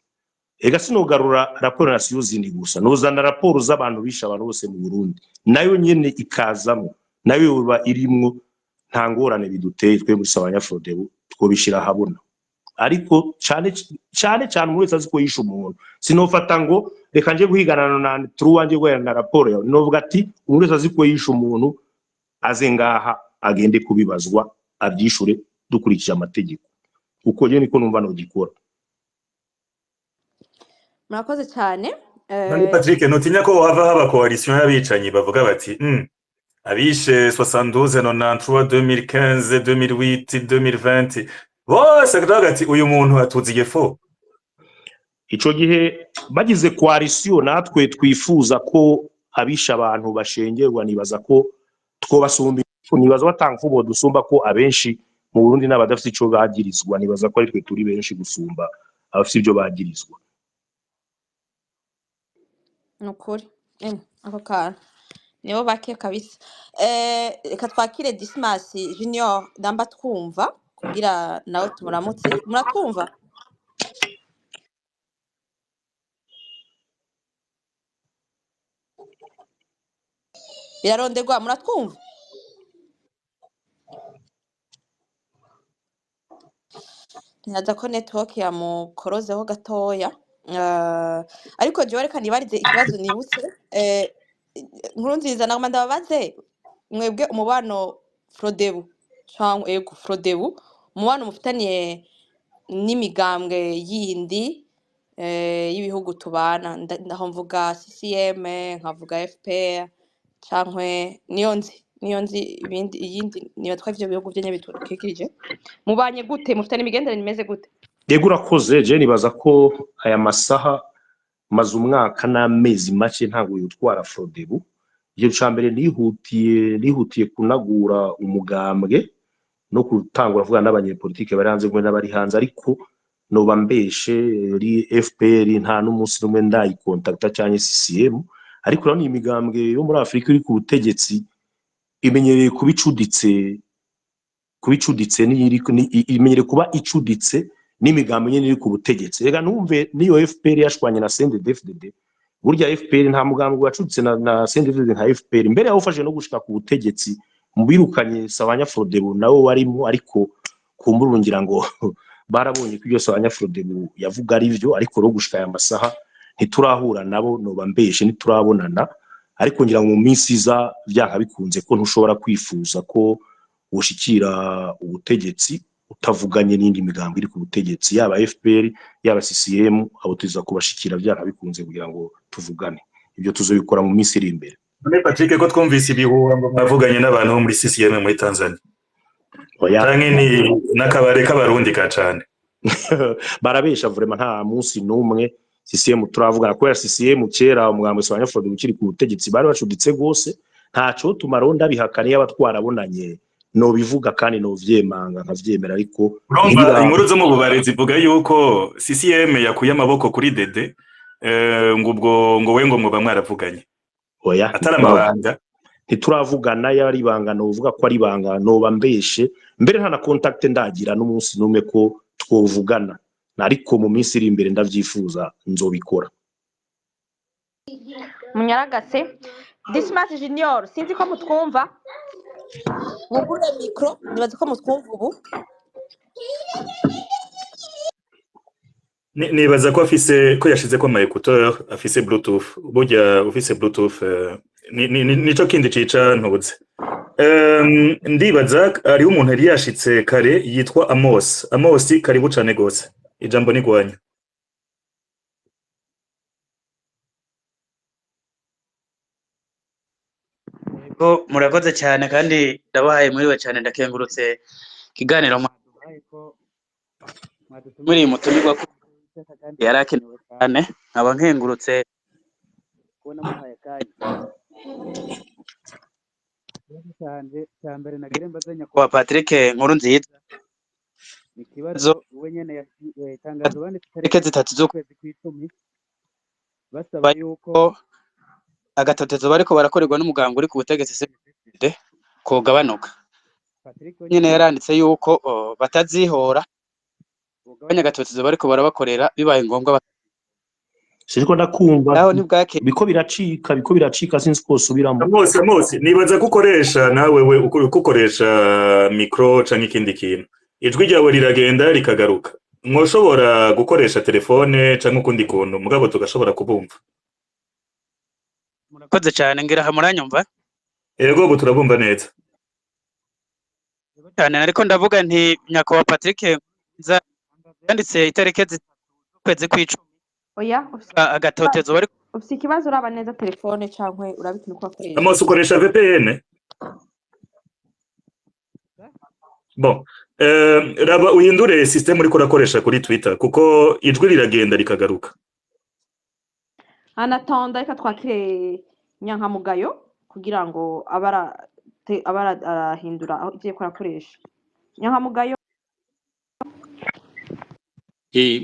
ega sinogarura raporo ya Nations Unies gusa, nozana raporo z'abantu bishe abantu bose mu Burundi, nayo nyene ikazamwo, nayo yoba irimwo. Nta ngorane biduteye twe muri Sawanya Frodebu, twobishira ahabona. Ariko cane cane cane umuntu wese azi ko yishe umuntu, sinofata ngo reka nje guhiganana na truwa nje guhana na raporo yawe. Novuga ati umuntu wese azi ko yishe umuntu aze ngaha agende kubibazwa, abyishure dukurikije amategeko. Uko je niko numva nogikora. Murakoze cyane. None Patrick, ntutinya ko hava haba coalition y'abicanyi bavuga bati abishe 72, 93, 2015, 2008, 2020 bose bakavuga ati uyu muntu atuziye fo? Ico gihe bagize coalition, natwe twifuza ko abisha abantu bashengerwa, nibaza ko twobasumba, nibaza batanga bo dusumba, ko abenshi mu Burundi n'abadafite ico bagirizwa. Nibaza ko ari twe turi benshi gusumba abafite ibyo bagirizwa. Ni ukuri. Ako kantu nibo bake kabisa. Reka twakire Dismas Junior namba twumva, kugira nawe tumuramutse. Muratwumva? Biraronderwa, muratwumva? Ntibaza ko network yamukorozeho gatoya. Ariko jewe reka nibarize ikibazo nibutse. Nkuru nziza, nagomba ndababaze mwebwe umubano Frodebu canke ego Frodebu, umubano mufitaniye n'imigambwe yindi y'ibihugu tubana. Ndaho mvuga CCM, nkavuga FPR, cankwe niyo nzi ibindi iyindi nibatwa ivyo bihugu vyo nyene bitukikije. Mubanye gute? Mufitanye imigenderanire imeze gute? Yego, urakoze. Je nibaza ko aya masaha maze umwaka n'amezi make ntabwo yutwara Frodebu. Ikintu ca mbere nihutiye kunagura umugambwe no gutangura kuvuga n'abanyepolitike bari hanze kumwe n'abari hanze. Ariko noba mbeshe, ri FPR nta n'umunsi n'umwe ndayikontakta canke CCM. Ariko urabona iyi migambwe yo muri Afurika iri ku butegetsi imenyereye kuba icuditse, imenyereye kuba icuditse n'imigambi nyene iri ku butegetsi. Reka numve niyo FPR yashwanye na CNDD-FDD. Burya FPR nta mugambi wacuditse na CNDD-FDD nka FPR. Mbere yawufashe no gushika ku butegetsi mu birukanye Sawanya Frodebu nawe warimo, ariko kumbura ngira ngo barabonye ko ibyo Sawanya Frodebu yavuga ari byo. Ariko rero gushika aya masaha ntiturahura nabo, noba mbeshe, ntiturabonana. Ariko ngira ngo mu minsi iza vyanka bikunze, ko ntushobora kwifuza ko woshikira ubutegetsi utavuganye n'indi migambi iri ku butegetsi, yaba FPR yaba CCM, abo tuza kubashikira vyanka bikunze kugira ngo tuvugane. Ibyo tuzobikora mu minsi iri imbere. None Patrick, ko twumvise ibihuha ngo mwavuganye n'abantu bo muri CCM muri Tanzania? Oya. Canke ni n'akabare k'abarundi ka cane? Barabesha vraiment, nta munsi n'umwe CCM turavugana, kubera CCM kera umugambi wa Frodebu ukiri ku butegetsi bari bacuditse gose. Ntaco tumaronda bihakana, yaba twarabonanye nobivuga kandi novyemanga nkavyemera, ariko Urumva ntibiraba. inkuru zo mu bubare zivuga yuko CCM yakuye amaboko kuri Dede, ngo ubwo ngo we ngo mwoba mwaravuganye. Oya. Atari amabanga. Ntituravugana. Yaba ari ibanga novuga ko ari ibanga, noba mbeshe. Mbere nta na contact ndagira n'umunsi n'umwe ko twovugana, ariko mu minsi iri imbere ndavyifuza nzobikora. Munyaragase Dismas Junior, sinzi ko mutwumva. Mugure micro, nibaza ko mutwumva ubu. Nibaza ko afise ko yashizeko ama écouteur, afise bluetooth. Burya ufise bluetooth nico kindi cica ntubuze. Ndibaza hariho umuntu yari yashitse kare yitwa Amos. Amos, karibu cane gose, ijambo ni gwanyu. Yego, murakoze cyane kandi ndabahaye mwiriwe cyane. Ndakengurutse ikiganiro mwaduhaye, ko mwadutumiriye umutumirwa, ko kandi yari akenewe cyane. Nkaba nkengurutse kubona muhaye akanya. Ikibazo canje cya mbere nagire mbaze nyakubahwa Patrick Nkurunziza ni ikibazo we nyene itangazo banditse itariki 3 z'ukwezi kw'icumi, basaba yuko agatotezo bariko barakorerwa n'umuganga uri ku butegetsi CNDD kogabanuka. Patrick we nyene yaranditse yuko batazihora, bogabanya agatotezo bariko barabakorera, bibaye ngombwa Siriko ndakumva. Naho ntibwake. Biko biracika, sinzi ko usubiramo. Mose, Mose, nibaza ko ukoresha nawe we uko ukoresha micro canke ikindi kintu, ijwi ryawe riragenda rikagaruka. Mwoshobora gukoresha telefone canke ukundi kuntu, mugabo tugashobora kubumva. Murakoze cyane, ngira aha muranyumva. Ego, ubu turabumva neza. Cyane, ariko ndavuga nti nyakubahwa Patrick Nkurunziza yanditse itariki 3 z'ukwezi kw'icumi Oya, ufise agatotezo bari ufise ikibazo, uraba neza telefone canke uraba ikintu uko akoresha. Mose, ukoresha VPN? Bon, raba uhindure system uriko urakoresha kuri Twitter, kuko ijwi riragenda rikagaruka. Anatonda, reka twakire Nyankamugayo kugira ngo abe arahindura aho ivyo ariko arakoresha. Nyankamugayo.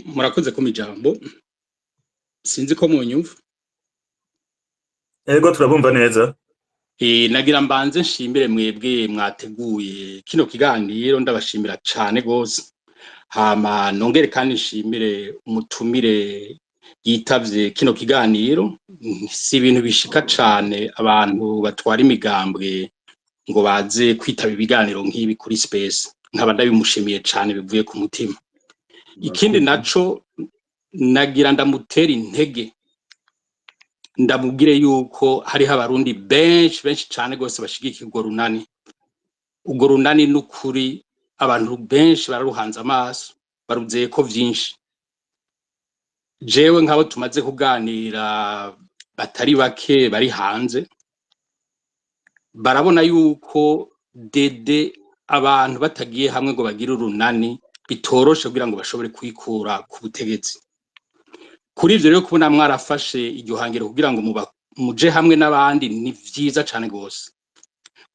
Murakoze kumpa ijambo, sinzi ko munyumva. Ego, turabumva neza. Nagira mbanze nshimire mwebwe mwateguye kino kiganiro, ndabashimira cane gose. Hama nongere kandi nshimire umutumire yitavye kino kiganiro. Si ibintu bishika cane abantu batwara imigambwe ngo baze kwitaba ibiganiro nk'ibi kuri space, nkaba ndabimushimiye cane bivuye ku mutima. Ikindi naco, nagira ndamutera intege, ndamubwire yuko hariho Abarundi benshi, benshi cane gose bashigikiye urwo runani. Urwo runani n'ukuri abantu benshi bararuhanze amaso, baruzeyeko vyinshi. Jewe nk'abo tumaze kuganira batari bake bari hanze barabona yuko dede abantu batagiye hamwe ngo bagire urunani bitoroshe kugira ngo bashobore kwikura ku butegetsi. Kuri ivyo rero, kubona mwarafashe iryo hangiro kugira ngo muje hamwe n'abandi ni vyiza cane gose.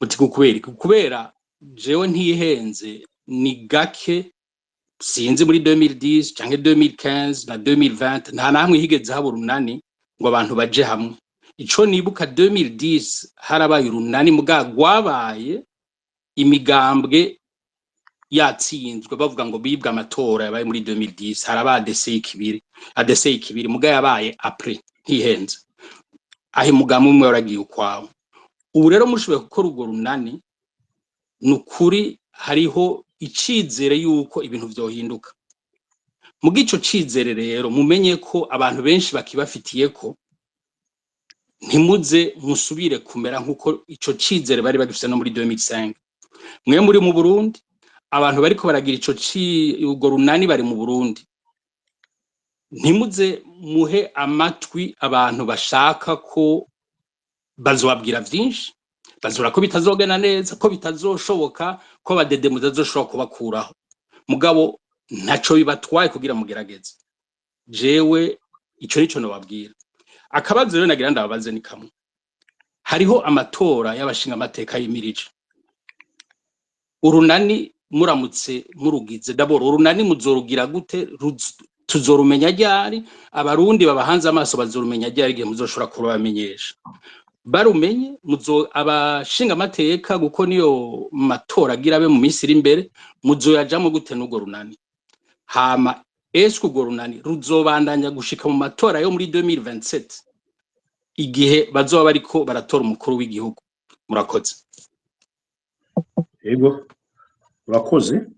Muti kubera iki? Kubera jewe ntihenze, ni gake, sinzi muri 2010 canke 2015 na 2020, nta namwe higeze haba urunani ngo abantu baje hamwe. Ico nibuka, 2010 harabaye urunani, muga rwabaye imigambwe yatsinzwe, bavuga ngo bibwe amatora yabaye muri 2010. Haraba ADC ikibiri, ADC ikibiri, muga yabaye après, ntihenze aho umugambi umwe waragiye ukwawe. Ubu rero mushoboye gukora urwo runani, ni ukuri hariho icizere yuko ibintu vyohinduka. Muga ico cizere rero, mumenye ko abantu benshi bakibafitiye ko ntimuze musubire kumera nkuko ico cizere bari bagifise no muri 2005. Mwe muri mu Burundi, abantu bariko baragira ico urwo runani bari mu Burundi, ntimuze muhe amatwi abantu bashaka ko bazobabwira vyinshi, bazora ko bitazogenda neza, ko bitazoshoboka, ko abadede mutazoshobora kubakuraho. Mugabo ntaco bibatwaye kugira mugerageze. Jewe ico nico nobabwira. Akabazo rero nagira ndababaze ni kamwe: hariho amatora y'abashinga amateka yimirije. Urunani muramutse murugize, d'abord urunani muzorugira gute? Tuzorumenya ryari? Abarundi babahanze amaso bazorumenya ryari igihe muzoshobora kubamenyesha barumenye? Muzo abashinga amateka, kuko niyo matora agira abe mu minsi iri imbere, muzoyajamwo gute n'urwo runani? Hama eske urwo runani ruzobandanya gushika mu matora yo muri 2027, igihe bazoba bariko baratora umukuru w'igihugu? Murakoze. Yego, urakoze.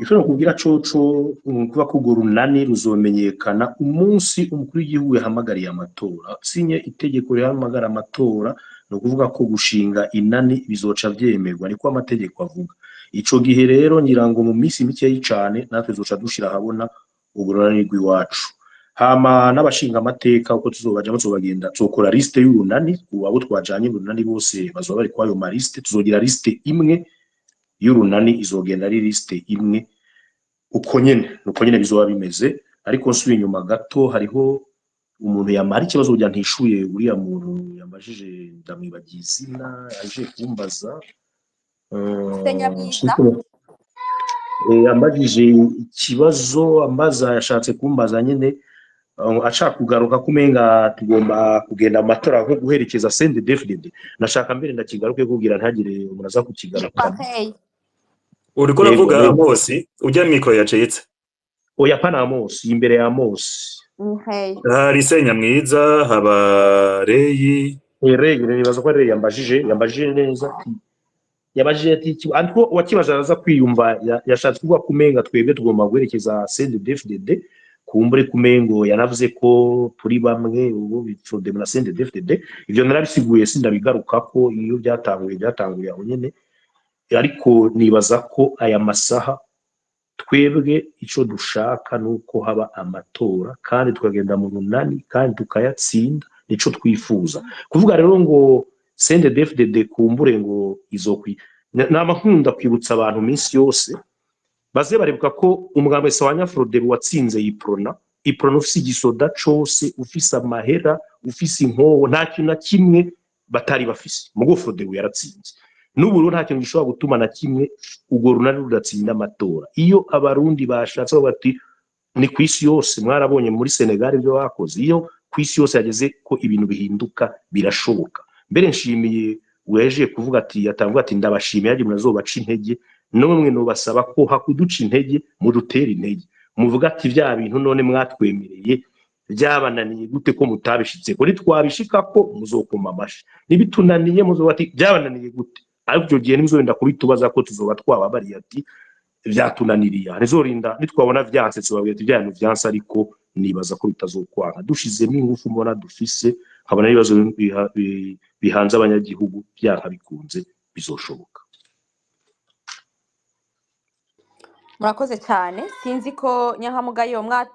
Ico nokubwira coco kuba ko urwo runani ruzomenyekana umunsi umukuru w'igihugu yahamagariye amatora, sinye itegeko rihamagara amatora. Ni ukuvuga ko gushinga inani bizoca vyemerwa, niko amategeko avuga. Ico gihe rero ngira ngo mu minsi mikeyi cane natwe tuzoca dushira ahabona urwo runani rw'iwacu. Hama n'abashinga amateka uko tuzobajamo, tuzobagenda tuzokora liste y'urunani. Abo twajanye mu runani bose bazoba bari kwayo ma liste. Tuzogira liste imwe y'urunani, izogenda ari liste imwe uko nyene, nuko nyene bizoba bimeze. Ariko nsubiye inyuma gato, hariho Umuntu yamara ikibazo kugira ntishuye uriya muntu yambajije, ndamwibagiye izina, aje kumbaza. Senyamwiza. Yambajije ikibazo, ambaza, yashatse kumbaza nyine, ashaka kugaruka kumenga tugomba kugenda mu matora nko guherekeza CNDD-FDD. Nashaka mbere ndakigaruke kugira ntagire umuntu aza kukigarukamo. Pareil. Uriko Yego. uravuga Amosi ujya micro yacitse. Oya, pana Amosi, imbere ya Amosi. Mireille. Hari Senyamwiza, haba Reyi. Rey, nibaza ko ari Rey yambajije neza ati, yabajije ati ariko uwakibaje araza kwiyumva, yashatse kuvuga kumenga twebwe tugomba guherekeza CNDD-FDD, kumbure kumengo yanavuze ko turi bamwe ubu Frodebu na CNDD-FDD. Ivyo narabisiguye, sindabigarukako, iyo byatanguye aho nyene. Ariko nibaza ko aya masaha twebwe ico dushaka nuko haba amatora kandi tukagenda mu runani kandi tukayatsinda, nico twifuza kuvuga. Rero ngo CNDD-FDD kumbure ngo izokwi, nama nkunda kwibutsa abantu minsi yose baze baribuka ko umugambwe wa Frodebu watsinze Iprona ufise igisoda cose, ufise amahera, ufise inkoho, nta kintu na kimwe batari bafise, mugo Frodebu yaratsinze. N'ubu rero nta kintu gishobora gutuma na kimwe urwo runani rudatsinda amatora iyo Abarundi bashatse. Bavuga bati ni ku isi yose, mwarabonye muri Senegal ibyo bakoze, iyo ku isi yose yageze ko ibintu bihinduka birashoboka. Mbere nshimiye weje kuvuga ati, yatanguye ati ndabashimiye, yagiye munazobaca intege. Namwe nobasaba ko hakuduca intege mudutera intege, muvuga ati bya bintu none mwatwemereye byabananiye gute ko mutabishitse? Ko nitwabishika ko muzokoma amashi, nibitunaniye muzoba ati byabananiye gute? Ariko icyo gihe nimuzogenda kubitubaza ko tuzoba twababariye ati byatunaniriye. Ntizorinda nitwabona vyanse tuzobabwira ati bya bintu vyanse, ariko nibaza ko bitazokwanga dushizemo ingufu mbona dufise, nkabona ibibazo bihanze abanyagihugu, byanka bikunze bizoshoboka. Murakoze cyane. Sinzi ko Nyankamugayo mwa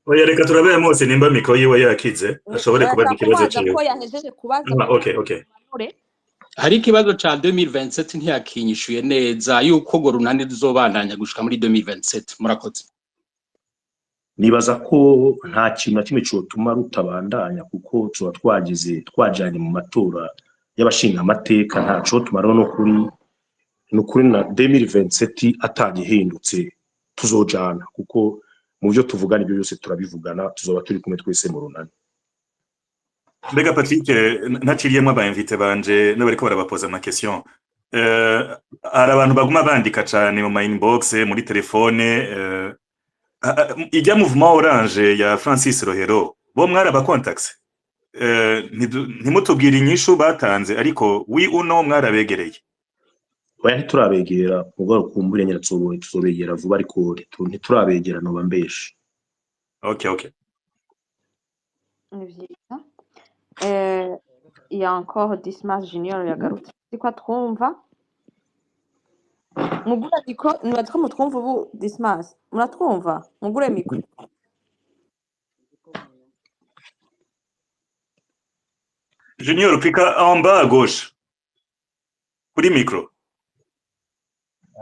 Oya, reka turabe Amosi nimba micro yiwe yakize ashobore kubaza Urashaka ikibazo kumubaza ciwe. ko yahejeje kubaza Ah, kugira okay okay. ngo Hari ikibazo ca 2027 ntiyakinyishuye neza, yuko urwo runani ruzobandanya gushika muri 2027. Murakoze. Nibaza ko nta kintu na kimwe cotuma rutabandanya, kuko tuba twagize twajanye mu matora y'abashinga amateka, nta cotuma rero no kuri no kuri na 2027 atagihindutse tuzojana, kuko mu byo tuvugana ibyo byose turabivugana, tuzoba turi kumwe twese mu runani. Mbega Patrick, ntaciriyemwo aba invités banje n'abariko barabapoza ama question. Hari abantu baguma bandika cane mu ma inbox, muri telefone, ijya mouvement orange ya Francis Rohero, bo mwaraba contacts? Ntimutubwire inyishu batanze, ariko wi uno mwarabegereye? Oya, ntiturabegera, ubwo kumbure nyine tuzobegera vuba, ariko ntiturabegera, noba mbeshe. Okay. Ni vyiza. Il y a encore Dismas Junior yagarutse, siko twumva mugura micro. Nibaza ko mutwumva ubu. Dismas, muratwumva? Mugure micro. Junior, klika en bas à gauche kuri micro.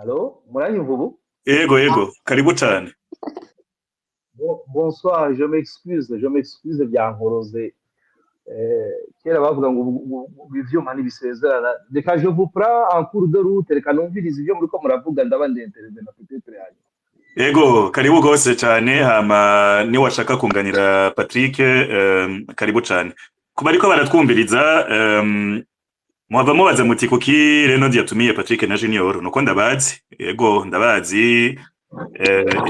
Allô, muranyumva ubu? Ego, karibu cane. Bonsoir, je m'excuse, byankoroze. Kera bavuga ngo ivyuma ntibisezerana. Reka je vous prends en cours de route, reka numvirize ibyo muriko muravuga, ndaba ndintervena peut-être yanyu. Ego, karibu gose cane. Hama niwashaka kunganira Patrick, karibu cane. Kuba ariko baratwumviriza, muhava mubaza muti kuki Reno yatumiye Patrick na Junior? Nuko ndabazi, ego ndabazi,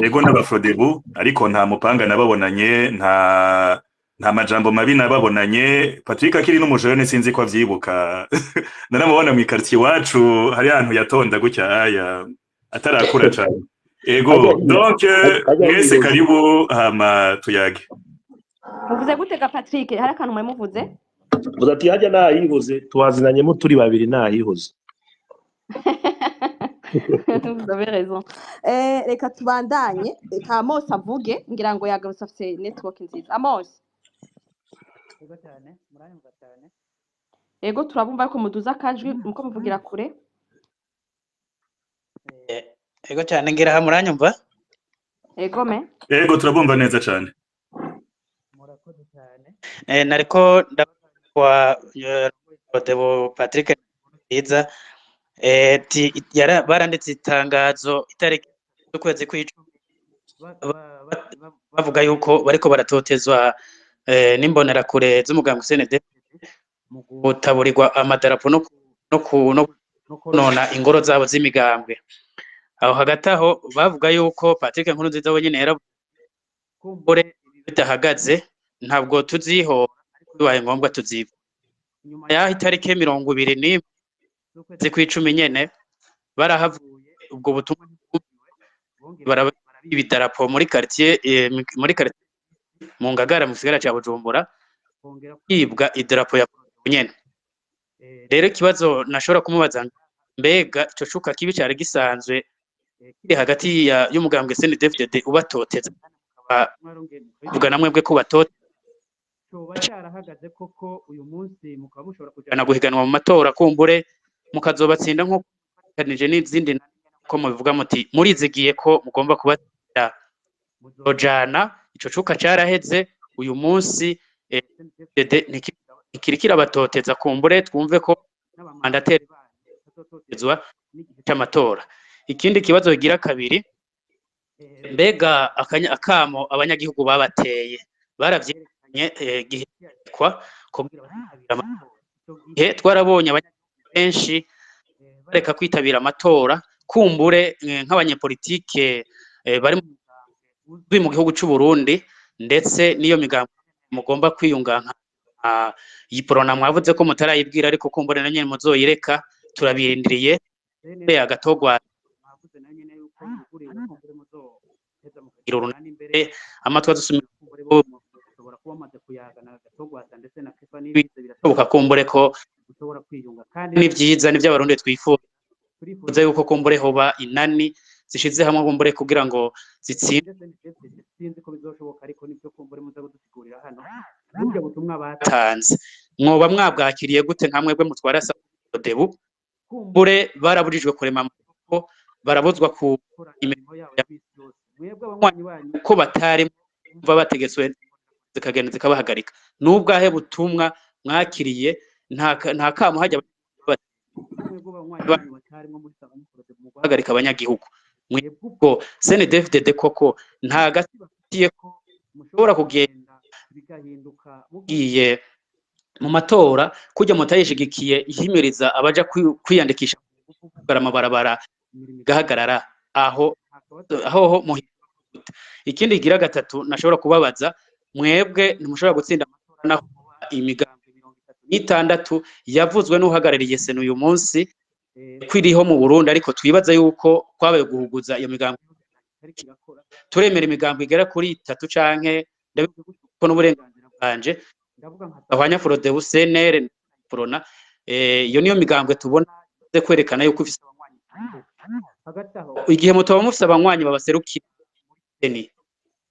ego n'abafrodebu, ariko nta mupanga nababonanye, nta majambo mabi nababonanye. Patrick akiri n'umujene, sinzi ko avyibuka, naramubona mu quartier iwacu, hari ahantu yatonda gutya aya atarakura cane. Ego, donc mwese karibu, hama tuyage. Muvuze gute ga Patrick? Hari akantu mwari muvuze? Vuze ati hajya nahihoze, tuhazinanyemo turi babiri, nahihoze. Vous avez raison. Reka tubandanye, reka Amos avuge, ngira ngo yagarutse afise network nziza. Amos. Yego cyane, muranyumva cyane? Ego, turabumva, ariko muduze akajwi muko muvugira kure. Yego cyane, ngira aha muranyumva? Ego me. Ego, turabumva neza cane. Murakoze. Nariko ndabaza kwa Debo Patrick Nziza, baranditse itangazo itariki z'ukwezi kw'icumi, bavuga yuko bariko baratotezwa n'imbonerakure z'umugambwe CNDD mu gutaburirwa amadarapo no konona ingoro zabo z'imigambwe. Aho hagati aho bavuga yuko Patrick Nkurunziza wenyene yaravuze kumbure ibi bidahagaze ntabwo tuzihora, ariko bibaye ngombwa tuziva. Nyuma y'aho itariki 21 z'ukwezi kw'icumi nyene barahavuye ubwo butumwa ntibwumviwe, bongeye barabiba idarapo muri quartier, muri quartier mu Ngagara mu gisagara ca Bujumbura, bongera kwibwa idarapo ya Frodebu nyene. Rero ikibazo nashobora kumubaza, mbega ico cuka kibi cari gisanzwe kiri hagati y'umugambwe CNDD-FDD ubatoteza, mukaba namwe bwe ko batoteza, coba carahagaze koko uyu munsi mukaba mushobora kujana guhiganwa mu matora, kumbure mukazobatsinda nko mufatanije n'izindi, ko mubivuga muti murizigiye ko mugomba kubatsinda, muzojana? Ico cuka caraheze uyu munsi, CNDD-FDD ntikiri kirabatoteza, kumbure twumve ko n'abamandateri banyu bazototezwa n'igihe c'amatora? Ikindi kibazo kigira kabiri, mbega akamo abanyagihugu babateye baravyerekanye gihe kwa kugira batitabira amatora? Ico gihe twarabonye abanyagihugu benshi bareka kwitabira amatora. Kumbure nk'abanyepolitike bari mu mugambwe uzwi mu gihugu c'u Burundi, ndetse n'iyo migambo mugomba kwiyunga nka Yiprona, mwavuze ko mutarayibwira, ariko kumbure na nyene muzoyireka, turabirindiriye. Agatogwa mwavuze na nyene yuko yuguriwe, kumbure muzoheza mukagira urunani imbere amatwi adusumira, kumbure bo mushobora kuba mumaze kuyagana Agatogwasa ndetse na Kefa n'ibize, birashoboka kumbure ko ushobora kwiyunga, kandi ni vyiza, nivyo Abarundi twifuza. Turifuza yuko kumbure hoba inani zishize hamwe kumbure kugira ngo zitsinde. Sinzi ko bizoshoboka, ariko nivyo kumbure muza kudusigurira hano. Burya butumwa batanze mwoba mwabwakiriye gute nka mwebwe mutwara Frodebu? Kumbure barabujijwe kurema amasoko, barabuzwa gukora imirimo yabo ya misi yose. Mwebwe abanywanyi banyu ko batari bumva bategetswe zikagenda zikabahagarika, n'ubwahe butumwa mwakiriye? Nta kamo hajya mwebwe abanywanyi banyu batarimwo muri Frodebu mu guhagarika abanyagihugu? Mwebwe ubwo CNDD-FDD koko nta gati bafitiye ko mushobora kugenda bigahinduka mugiye mu matora, kujya mutayishigikiye ihimiriza abaja kwiyandikisha kugara amabarabara, imirimo igahagarara, aho aho ho? Ikindi kigira gatatu nashobora kubabaza, mwebwe ntimushobora gutsinda amatora naho imigambi 36 yavuzwe n'uhagarariye CENI uyu munsi ko iriho mu Burundi, ariko twibaza yuko kwabaye guhuguza iyo migambi. Turemera imigambi igera kuri itatu, canke ndabivuga ko n'uburenganzira bwanje, ndavuga nka Sahwanya Frodebu, CNL, Prona. Iyo niyo migambwe tubona kwerekana yuko ifise abanywanyi. Hagati aho, igihe mutoba mufise abanywanyi babaserukira muri CENI,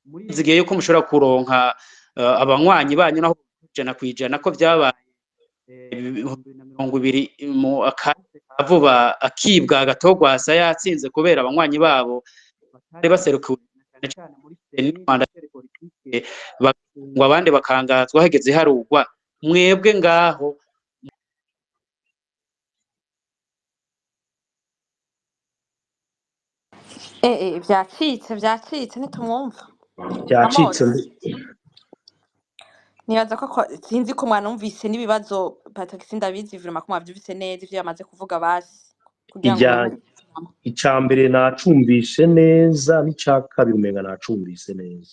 murizigiye yuko mushobora kuronka abanywanyi banyu naho 100% ko vyabaye 2020 mu akahise ka vuba, akibwa Agatogwasa yatsinze kubera abanywanyi babo batari baserukiwe cyane cyane muri CENI, mandataire politique bagafungwa, abandi bakangazwa hageze harugwa? Mwebwe ngaho Vyacitse, vyacitse, ntitumwumva. Byacitse. Amos, nibaza ko sinzi ko mwanumvise n'ibibazo Patrick, sindabizi vraiment ko mwavyumvise neza ivyo yamaze kuvuga, basi kugira ngo Ijya muronke. Ica mbere nacumvise neza, n'ica kabiri umenga nacumvise neza.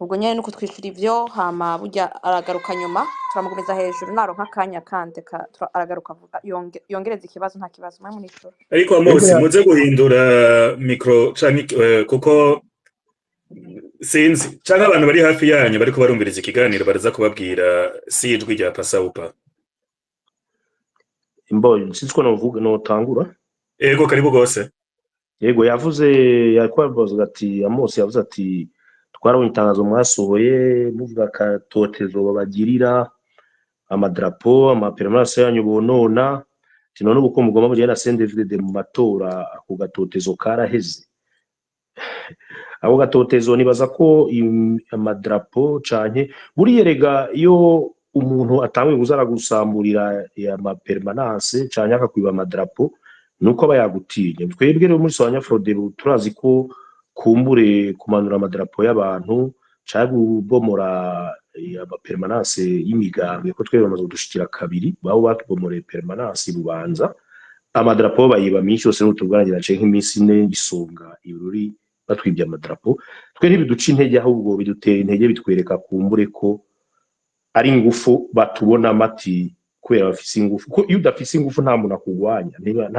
Ubwo nyene nuko twishura ivyo, hama burya aragaruka nyuma, turamugumiza hejuru naronka akanya kandi aragaruka avuga yongereza ikibazo. Nta kibazo, mwe munishura. Ariko Ego. Amos, muze guhindura micro canke kuko sinzi, canke abantu bari hafi yanyu bariko barumviriza ikiganiro baraza kubabwira si ijwi rya Pasaupa. Imbo sinzi ko novuga, notangura. Ego, karibu gose. Yego, yavuze, yakwabazaga ati, Amos yavuze ati twarabonye itangazo mwasohoye muvuga akatotezo babagirira, amadarapo, amapermanence yanyu bonona, ati none ubu ko mugomba mugenda na CNDD-FDD mu matora, ako gatotezo karaheze? Ako gatotezo, nibaza ko amadarapo canke buriya rega, iyo umuntu atanguye kuza aragusamburira ama permanence canke akakwiba amadarapo, nuko aba yagutinye. Twebwe rero muri Sawanya Frodebu turazi ko kumbure kumanura amadarapo y'abantu canke kubomora ama permanence y'imigambwe, ko twebwe bamaze kudushikira kabiri, babo batubomoreye permanence Bubanza, amadarapo bayiba minsi yose, n'utubwarangira nce nk'iminsi 4 isonga ibirori batwibye amadarapo. Twe ntibiduca intege, ahubwo bidutera intege, bitwereka kumbure ko ari ingufu batubona mati kubera bafise ingufu, ko iyo udafise ingufu nta muntu akugwanya,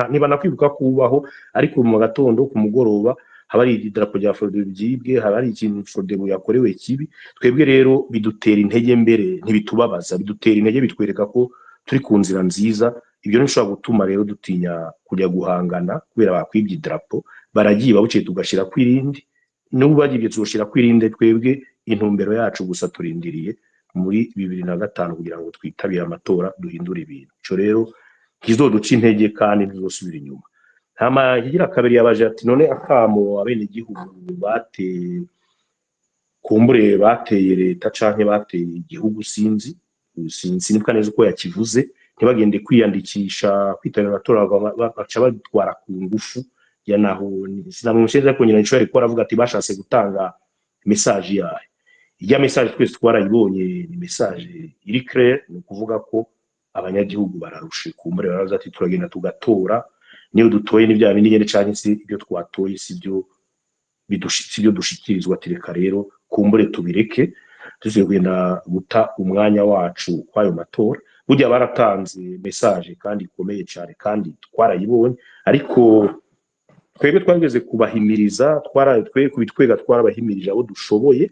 niba nakwibuka kubaho. Ariko mu gatondo, ku mugoroba, haba hari idarapo rya Frodebu ryibwe, haba hari ikintu Frodebu yakorewe kibi. Twebwe rero bidutera intege, mbere ntibitubabaza, bidutera intege, bitwereka ko turi ku nzira nziza. Ibyo ntibishobora gutuma rero dutinya kujya guhangana kubera bakwibye idarapo. Baragiye bukeye tugashira kwirindi, n'ubu bagibye tuzoshira kwirinde. Twebwe intumbero yacu gusa, turindiriye muri 2005 kugira ngo twitabire amatora, duhindure ibintu. Ico rero ntizoduca intege kandi ntizosubira inyuma. Hama ikigira kabiri, yabaje ati: "None akamo abenegihugu bateye, kumbure bateye leta canke bateye igihugu?" Sinzi, sinibuka neza uko yakivuze. Ntibagende kwiyandikisha kwitabira amatora, baca babitwara ku ngufu ya naho sinamwishenza, ariko nyina nico yariko aravuga ati bashatse gutanga message yayo. Ijya message twese twarayibonye, ni message iri claire, ni ukuvuga ko abanyagihugu bararushe. Kumbure baravuze ati: "Turagenda tugatora, niyo dutoye ni bya bindi nyene, canke se ibyo twatoye sibyo sibyo dushikirizwa." Ati: "Reka rero kumbure tubireke, tuziye kugenda guta umwanya wacu kw'ayo matora." Burya baratanze message kandi ikomeye cyane, kandi twarayibonye. Ariko twebwe twageze kubahimiriza, twara twe kubitwega, twarabahimirije abo dushoboye,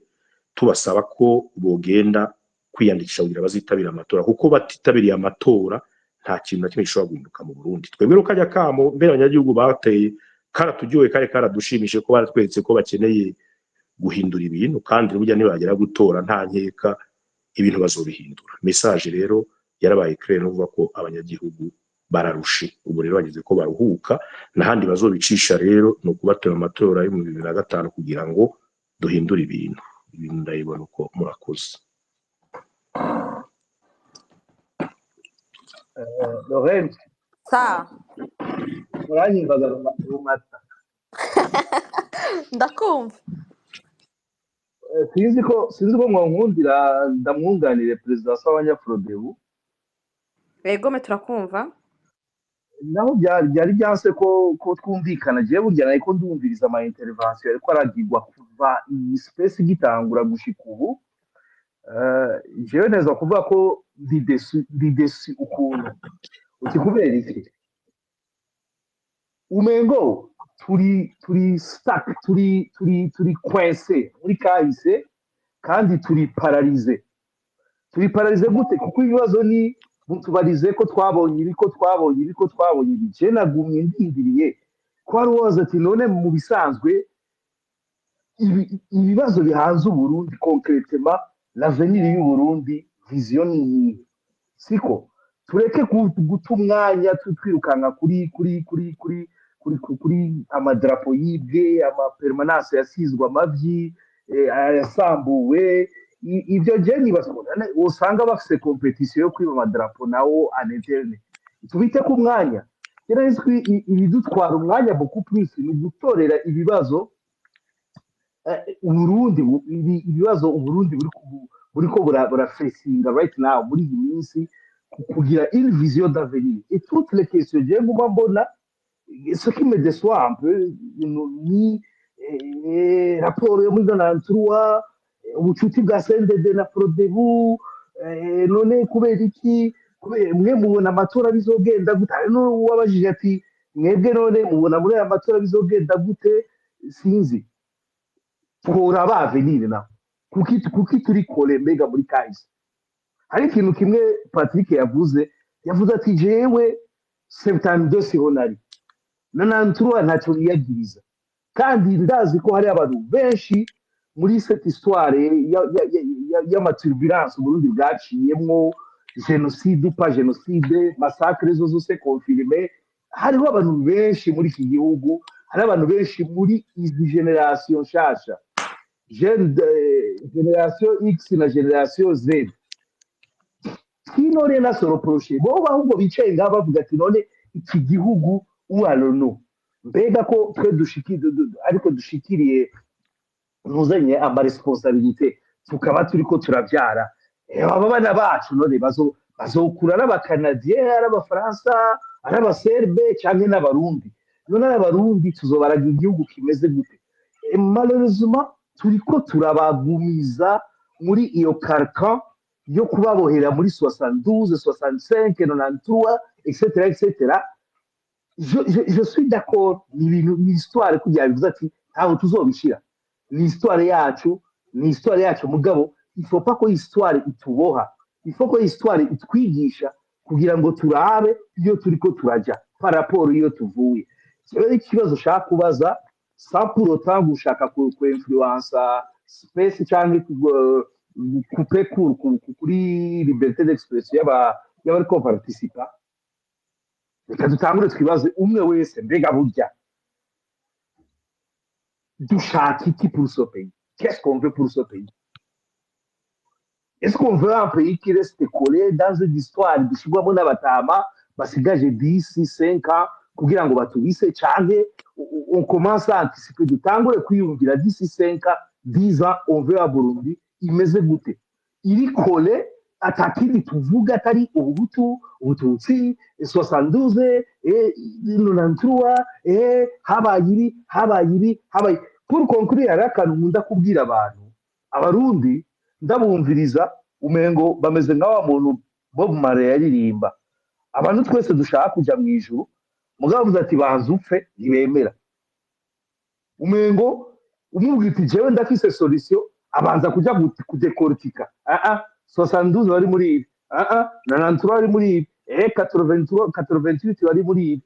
tubasaba ko bogenda kwiyandikisha kugira bazitabire amatora, kuko batitabiriye amatora nta kintu na kimwe gishobora guhinduka mu Burundi. Twebwe rero kajya kamo mbere abanyagihugu bateye karaturyoye, kari karadushimishije, ko baratweretse ko bakeneye guhindura ibintu, kandi burya nibagera gutora, nta nkeka ibintu bazobihindura. Message rero yarabaye clair, no kuvuga ko abanyagihugu bararushe, ubu rero bageze ko baruhuka, n'ahandi bazobicisha rero ni ukubatora amatora yo mu 2005 kugira ngo duhindure ibintu. Ibintu ndabibona uko. Murakoze. Lorraine. Sa. Muranyumvaga, Rumata? Ndakumva. Sinzi ko mwankundira ndamwunganire perezida w'Abanyafrodebu. Egome, turakumva. Naho byari byanse ko twumvikana, jewe burya nariko ndumviriza ama intervention ariko aragirwa kuva iyi space igitangura gushika ubu. Jewe neza kuvuga ko ndi déçu ukuntu. Uti kubera iki? Umengo turi stuck, turi coincé muri kahise kandi turi paralysé. Turi paralysé gute? Kuko ibibazo ni mutubarize ko twabonye ibi, ko twabonye ibi, ko twabonye ibi. Je nagumye ndindiriye ko hari uwaza ati: "None mu bisanzwe ibibazo bihanze Uburundi, concrètement l'avenir y'Uburundi, vision ni iyihe?" Siko tureke guta umwanya twirukanka kuri amadarapo yibwe, ama permanence yasizwe amavyi, yasambuwe. Ivyo je nibaza ko usanga bafise compétition yo kwiba amadarapo nawo en interne. Tubite ku mwanya rero, ibidutwara umwanya beaucoup plus ni ugutorera ibibazo Uburundi ibibazo Uburundi buriko burafacinga right now muri iyi minsi, kugira une vision d'avenir et toutes les questions. Je nguma mbona, ce qui me déçoit un peu ni raporo yo muri 93, ubucuti bwa CNDD na Frodebu. None kubera iki? Kubera mwe mubona amatora bizogenda gute? Hari n'uwabajije ati: "Mwebwe none mubona muri aya matora bizogenda gute?" Sinzi, tworaba avenir naho. Kuki turi kore mbega muri kahise? Hari ikintu kimwe Patrick yavuze ati: "Jewe 72 siho nari, na 93 ntacyo niyagiriza." Kandi ndazi ko hari abantu benshi muri cette histoire y'ama turbulence Uburundi bwaciyemwo, génocide ou pas génocide, massacre zo zose confirmé, hariho abantu benshi muri iki gihugu, hari abantu benshi muri izi génération nshasha. Jeune génération X na génération Z qui n'ont rien à se reprocher, bo ahubwo bicaye ngaho bavuga ati: "None iki gihugu, où allons-nous?" Mbega ko twe dushiki ariko dushikiriye ntuzanye ama responsabilités, tukaba turiko turavyara aba bana bacu, none bazokura ari Abakanadiye, ari Abafaransa, ari Abaserbe canke n'Abarundi? None ari Abarundi, tuzobaraga igihugu kimeze gute? Malheureusement turiko turabagumiza muri iyo carcan yo kubabohera muri 72, 65, 93, etc, etc. Je suis d'accord, ni ibintu, ni histoire kugira bivuze ati ntabwo tuzobishira, ni histoire yacu, ni histoire yacu. Mugabo il faut pas ko histoire ituboha, il faut ko histoire itwigisha kugira ngo turabe iyo turiko turaja par rapport iyo tuvuye. Rero ikibazo ushaka kubaza, sans pour autant gushaka ku influencer space cyangwa couper court kuri liberté d'expression y'abariko participa, reka dutangure twibaze umwe wese: mbega burya dushaka iki pour ce pays? Qu'est-ce qu'on veut pour ce pays? Est-ce qu'on veut un pays qui reste collé dans une histoire dushyirwamo n'abatama basigaje 10, 5 ans kugira ngo batubise, canke on commence à anticiper, dutangure kwiyumvira d'ici 5 ans, 10 ans, on veut à Burundi imeze gute, iri collée, atakindi tuvuga atari Ubuhutu, Ubututsi, 72 et 93, et habaye ibi, habaye ibi, habaye? Pour conclure, hari akantu nkunda kubwira abantu. Abarundi ndabumviriza, umengo bameze nka wa muntu Bob Marley yaririmba: "Abantu twese dushaka kuja mu ijuru", mugabo avuze ati: "Banza upfe", ntibemera. Umengo umubwira uti: "Jewe ndafise solution", abanza kuja kudekortika: "Ah ah, 72 bari muri ibi, ah ah, 93 bari muri ibi, 83, 88 bari muri ibi."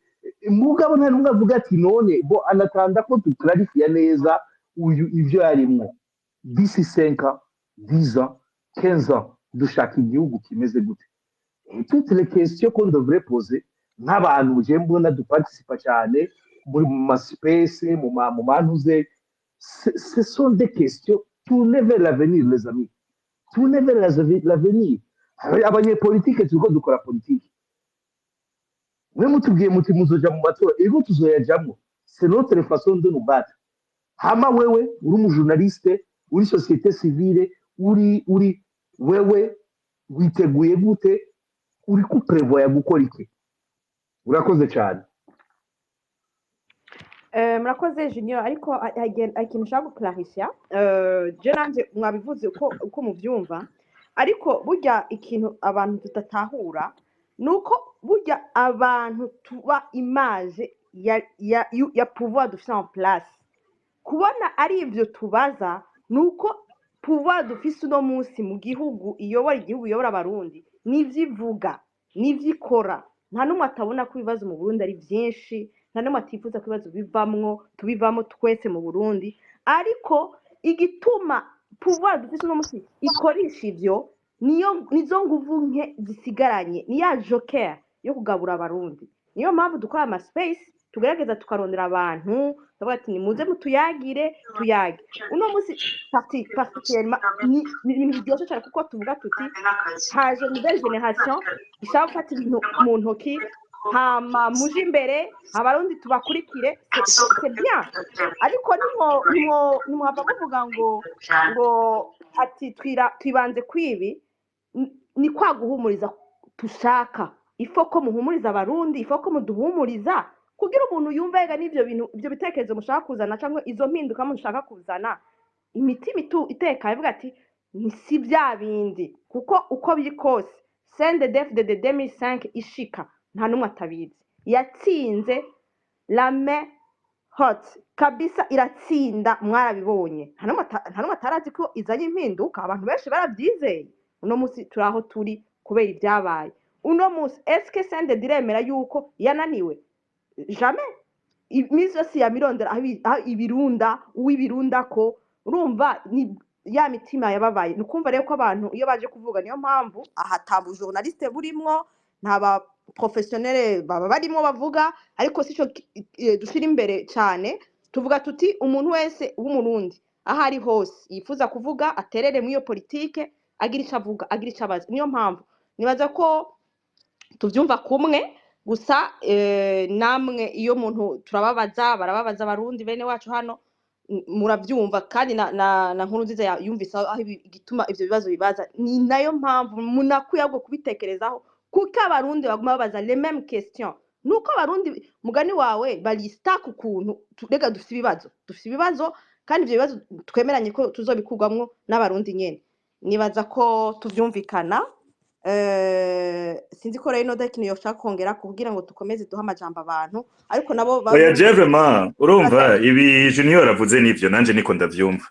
Mugabo nta n'umwe avuga ati: "None bo anatanda ko duklarifiya neza uyu ivyo yarimwo d'ici 5 ans, 10 ans, 15 ans, dushaka igihugu kimeze gute?" Et toutes les questions qu'on devrait poser nk'abantu, je mbona duparticipa cyane muri mu ma space, mu mantuze, ce sont des questions tournées vers l'avenir, les amis, tournées vers l'avenir. Abanyepolitike turiko dukora politike, mwe mutubwiye muti muzoja mu matora, ego, tuzoyajamwo, c'est notre façon de nous battre. Hama wewe uri umujournaliste, uri société civile, uri wewe witeguye gute? Uri kuprevoya gukora iki? Urakoze cyane. Murakoze Junior, ariko hari ikintu nshaka guclarifia. Je nanje mwabivuze uko muvyumva, ariko burya ikintu abantu tudatahura ni uko burya abantu tuba image ya pouvoir dufise en place. Kubona ari ivyo tubaza ni uko pouvoir dufise uno munsi mu gihugu, iyobora igihugu, iyobora Abarundi, nivyo ivuga, nivyo ikora. Nta n'umwe atabona ko ibibazo mu Burundi ari vyinshi, nta n'umwe atifuza ko ibibazo bivamwo, tubivamo twese mu Burundi. Ariko igituma pouvoir dufise uno munsi ikoresha ivyo, niyo nizo nguvu nke zisigaranye, ni ya joker yo kugabura Abarundi. Niyo mpamvu dukora ama space, tugerageza tukarondera abantu, tukavuga ati: "Nimuze mutuyagire, tuyage." Uno munsi particulièrement ni ibintu biryoshe cyane, kuko tuvuga tuti haje nouvelle génération ishaka gufata ibintu mu ntoki, hama muje imbere, Abarundi tubakurikire. C'est bien, ariko nimwohava muvuga ngo ati twibanze kwibi. Ni kwa guhumuriza tushaka. Ifo ko muhumuriza Abarundi, ifo ko muduhumuriza, kugira umuntu yumve ega n'ivyo bintu, ivyo bitekerezo mushaka kuzana cyangwa izo mpinduka mushaka kuzana, imitima itekanye, ivuga ati ni si bya bindi. Kuko uko biri kose, CNDD-FDD 2005 ishika, nta n'umwe atabizi, yatsinze la main haute kabisa, iratsinda, mwarabibonye. Nta n'umwe atarazi ko izanye impinduka, abantu benshi barabyizeye. Uno munsi turi aho turi kubera ibyabaye. Uno munsi eske CNDD iremera yuko yananiwe? Jamais. Iminsi yose yamirondera aho ibirunda, uw'ibirunda ko urumva ni ya mitima yababaye. Ni ukumva rero ko abantu iyo baje kuvuga, niyo mpamvu aha ata journaliste burimwo, nta ba professionnel baba barimo bavuga, ariko sico dushira imbere cyane. Tuvuga tuti umuntu wese w'Umurundi Aho ari hose yifuza kuvuga, aterere muri iyo politike, agira ico avuga, agira ico abaza. Niyo mpamvu nibaza ko tuvyumva kumwe gusa. Namwe iyo muntu turababaza, barababaza Abarundi bene wacu hano, muravyumva kandi na nkuru nziza yumvise aho igituma ivyo bibazo bibaza. Ni nayo mpamvu munakwiye ahubwo kubitekerezaho, kuko Abarundi baguma babaza les mêmes questions. Nuko Abarundi, mugani wawe, bari stuck ukuntu. Rega dufise ibibazo, dufise ibibazo, kandi ivyo bibazo twemeranye ko tuzobikurwamwo n'Abarundi nyene. Nibaza ko tuvyumvikana. Sinzi ko rero inoda ikintu yoshaka kongera kugira ngo dukomeze duhe amajambo abantu, ariko nabo Oya, je vraiment, urumva baze. Ibi Junior avuze nivyo, nanje niko ndavyumva.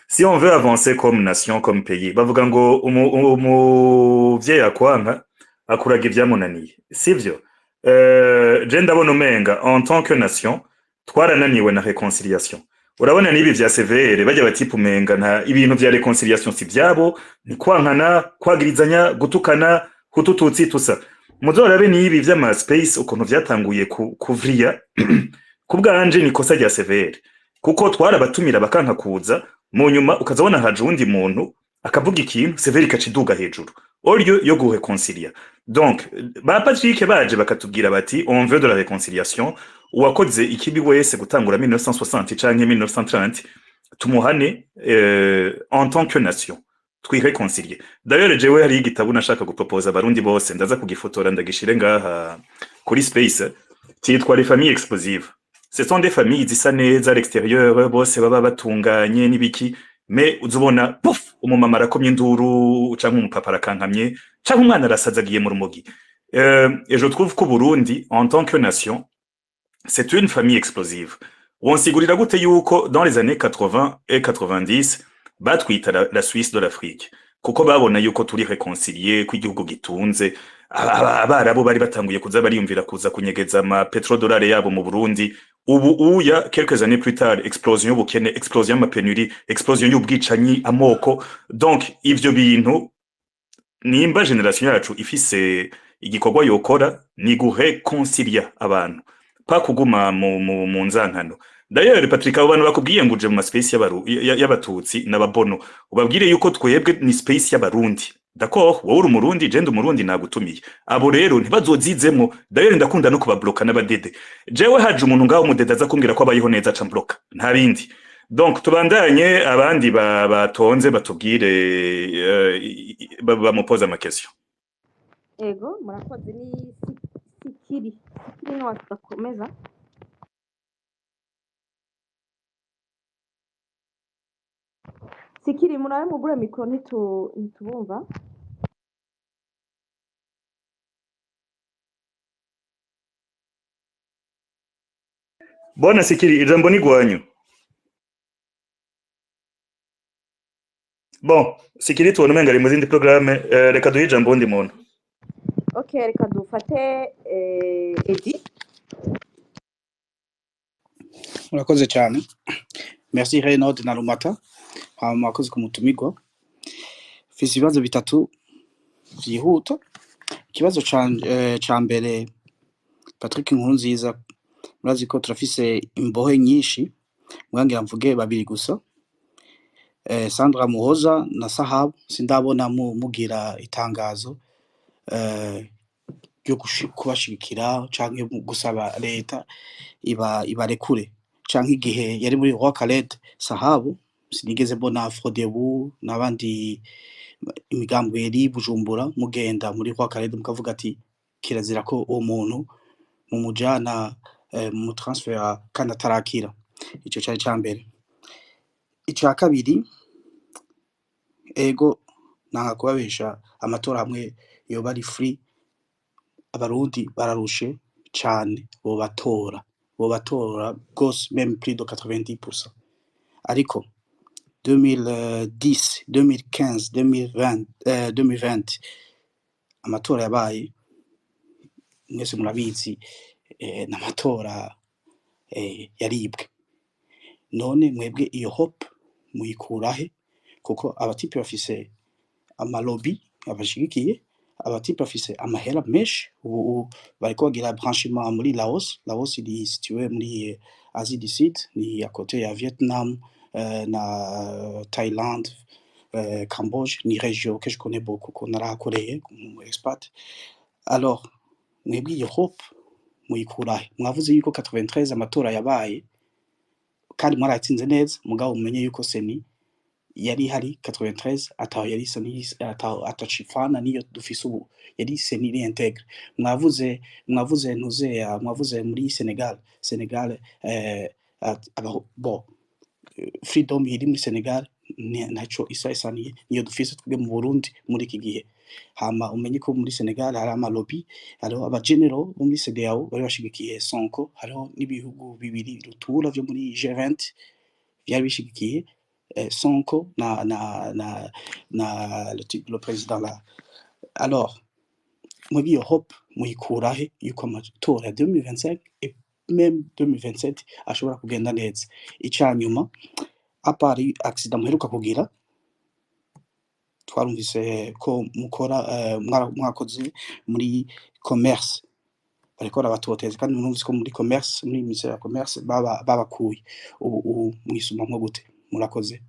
Si on veut avancer comme nation, comme pays, bavuga ngo umuvyeyi akwanka akuraga ivyamunaniye, sivyo? Je ndabona umenga en tant que nation twarananiwe na réconciliation. Urabona n'ibi vya CVR bajya batipa, umenga nta ibintu vya réconciliation si vyabo, ni kwankana, kwagirizanya, gutukana, hutututsi tusa. Muzorabe n'ibi vy'ama space ukuntu vyatanguye kuvriya. Ku bwanje ni ikosa rya CVR, kuko twarabatumira bakanka kuza. Mu nyuma ukazabona haje uwundi muntu akavuga ikintu, CVR ikaca iduga hejuru au lieu yo gureconcilia. Donc ba Patrick baje bakatubwira bati: "On veut de la réconciliation, uwakoze ikibi wese gutangura 1960 canke 1930 tumuhane, en tant que nation twireconcilier." D'ailleurs jewe hari igitabo nashaka guproposa Abarundi bose, ndaza kugifotora ndagishire ngaha kuri space, cyitwa Les familles explosives. Ce sont des familles zisa neza à l'extérieur, bose baba batunganye n'ibiki, mais uzubona puf, umumama arakomye induru, canke umupapa arakankamye, canke umwana arasaza agiye mu rumogi. Et je trouve qu'au Burundi, en tant que nation, c'est une famille explosive. Wonsigurira gute yuko dans les années 80 et 90 batwita la Suisse de l'Afrique, kuko babona yuko turi réconcilié, ko igihugu gitunze, Abarabu bari batanguye kuza bariyumvira kuza kunyegeza ama pétrodollars yabo mu Burundi? Ubu uya, quelques années plus tard, explosion y'ubukene, explosion y'ama pénuries, explosion y'ubwicanyi, amoko. Donc ivyo bintu, nimba génération yacu ifise igikorwa yokora, ni gureconcilia abantu, pas kuguma mu nzankano. D'ailleurs Patrick, abo bantu bakubwiye ngo uje mu ma space y'Abatutsi n'Ababono, ubabwire yuko twebwe ni space y'Abarundi, d'accord? Wowe uri Umurundi, je ndi Umurundi, nagutumiye. Abo rero ntibazozizemwo. D'ailleurs ndakunda no kubabloka n'abadede. Jewe haje umuntu ngaho umudede aza kumbwira ko abayeho neza, aca mbloka, nta bindi. Donc tubandanye, abandi batonze batubwire, bamupoze ama questions. Ego, murakoze. Ni Sikiri, Sikiri niwe tugakomeza. Sikiri, murabe mugure micro, ntitubumva. Bwana Sikiri, ijambo ni gwanyu. Bon, Sikiri tubona umenga ari mu zindi programme, reka duhe ijambo wundi muntu. Okay, reka dufate Edi. Murakoze cyane, merci Renaud na Rumata. Hama mwakoze ku mutumirwa. Mfise ibibazo bitatu vyihuta. Ikibazo ca mbere, Patrick Nkurunziza, murazi ko turafise imbohe nyinshi, mwangira mvuge babiri gusa, Sandra Muhoza na Sahabu. Sindabona mugira itangazo ryo kubashigikira canke gusaba leta iba ibarekure, canke igihe yari muri Roi Khaled Sahabu, sinigeze mbona Frodebu n'abandi imigambwe yari Bujumbura mugenda muri Roi Khaled mukavuga ati kirazira ko uwo muntu mumujana, mu transfer kandi atarakira. Ico cari ca mbere. Ica kabiri, ego nanga kubabesha, amatora hamwe yoba ari free, Abarundi bararushe cane, bobatora, bobatora gose, même plus de 90%. Ariko 2010, 2015, 2020, 2020 amatora yabaye, mwese murabizi, n'amatora yaribwe. None mwebwe iyo hope muyikurahe? Kuko abatipe bafise ama lobby abashigikiye, abatipe bafise amahera menshi. Ubu bariko bagira branchement muri Laos. Laos iri situé muri Asie du Sud, ni à côté ya Vietnam. na Thaïlande, Cambodge, ni région que je connais beaucoup, ko narahakoreye mu expat. Alors mwebwe iyo hope muyikurahe? Mwavuze yuko 93 amatora yabaye kandi mwarayatsinze neza, mugabo mumenye yuko CENI yari ihari 93 ataho yari isa ataho atacifana niyo dufise ubu, yari CENI iri intègre. Mwavuze ntuzeya, mwavuze muri Senegal, bon, freedom iri muri Senegal ntaco isa isaniye niyo dufise twebwe mu Burundi muri iki gihe. Hama umenye ko muri Senegal hari ama lobby, hariho aba general bo muri CEDEAO bari bashigikiye Sonko, hariho n'ibihugu bibiri rutura vyo muri G20 vyari bishigikiye Sonko na le président là. Alors muri iyo hope muyikurahe yuko amatora ya 2025 et même 2027 ashobora kugenda neza? Icanyuma, à part accident muheruka kugira, twarumvise ko mukora mwakoze muri commerce, bariko barabatoteza, kandi murumvise ko muri commerce, muri ministère ya commerce baba babakuye. Ubu mwisumamwo gute? Murakoze.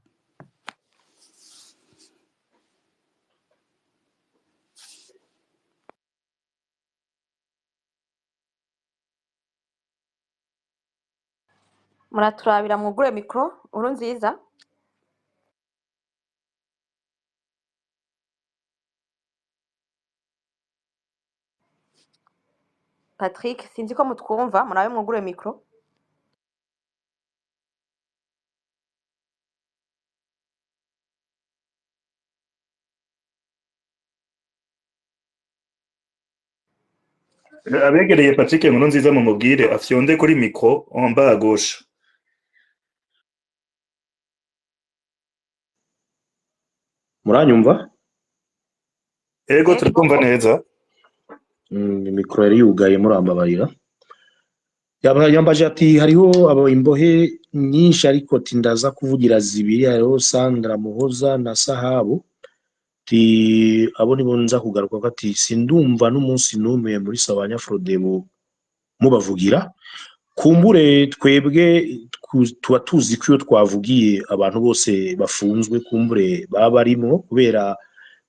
Muraturabira mwugure micro uru nziza. Patrick, sinzi ko mutwumva, murabe mwugure micro. Abegereye Patrick Nkurunziza mumubwire afyonde kuri micro en bas à gauche. Muranyumva? Ego, Ego. turakumva neza. Mikoro yari yugaye, murambabarira. Yambaje ati hariho abo imbohe nyinshi, ariko ati ndaza kuvugira zibiri, hariho Sandra Muhoza na Sahabu, ati abo nibo nza kugaruka ko, ati sindumva n'umunsi n'umwe muri Sabanya Frodebu mubavugira. Kumbure twebwe tuba tuzi ko iyo twavugiye abantu bose bafunzwe kumbure baba barimwo, kubera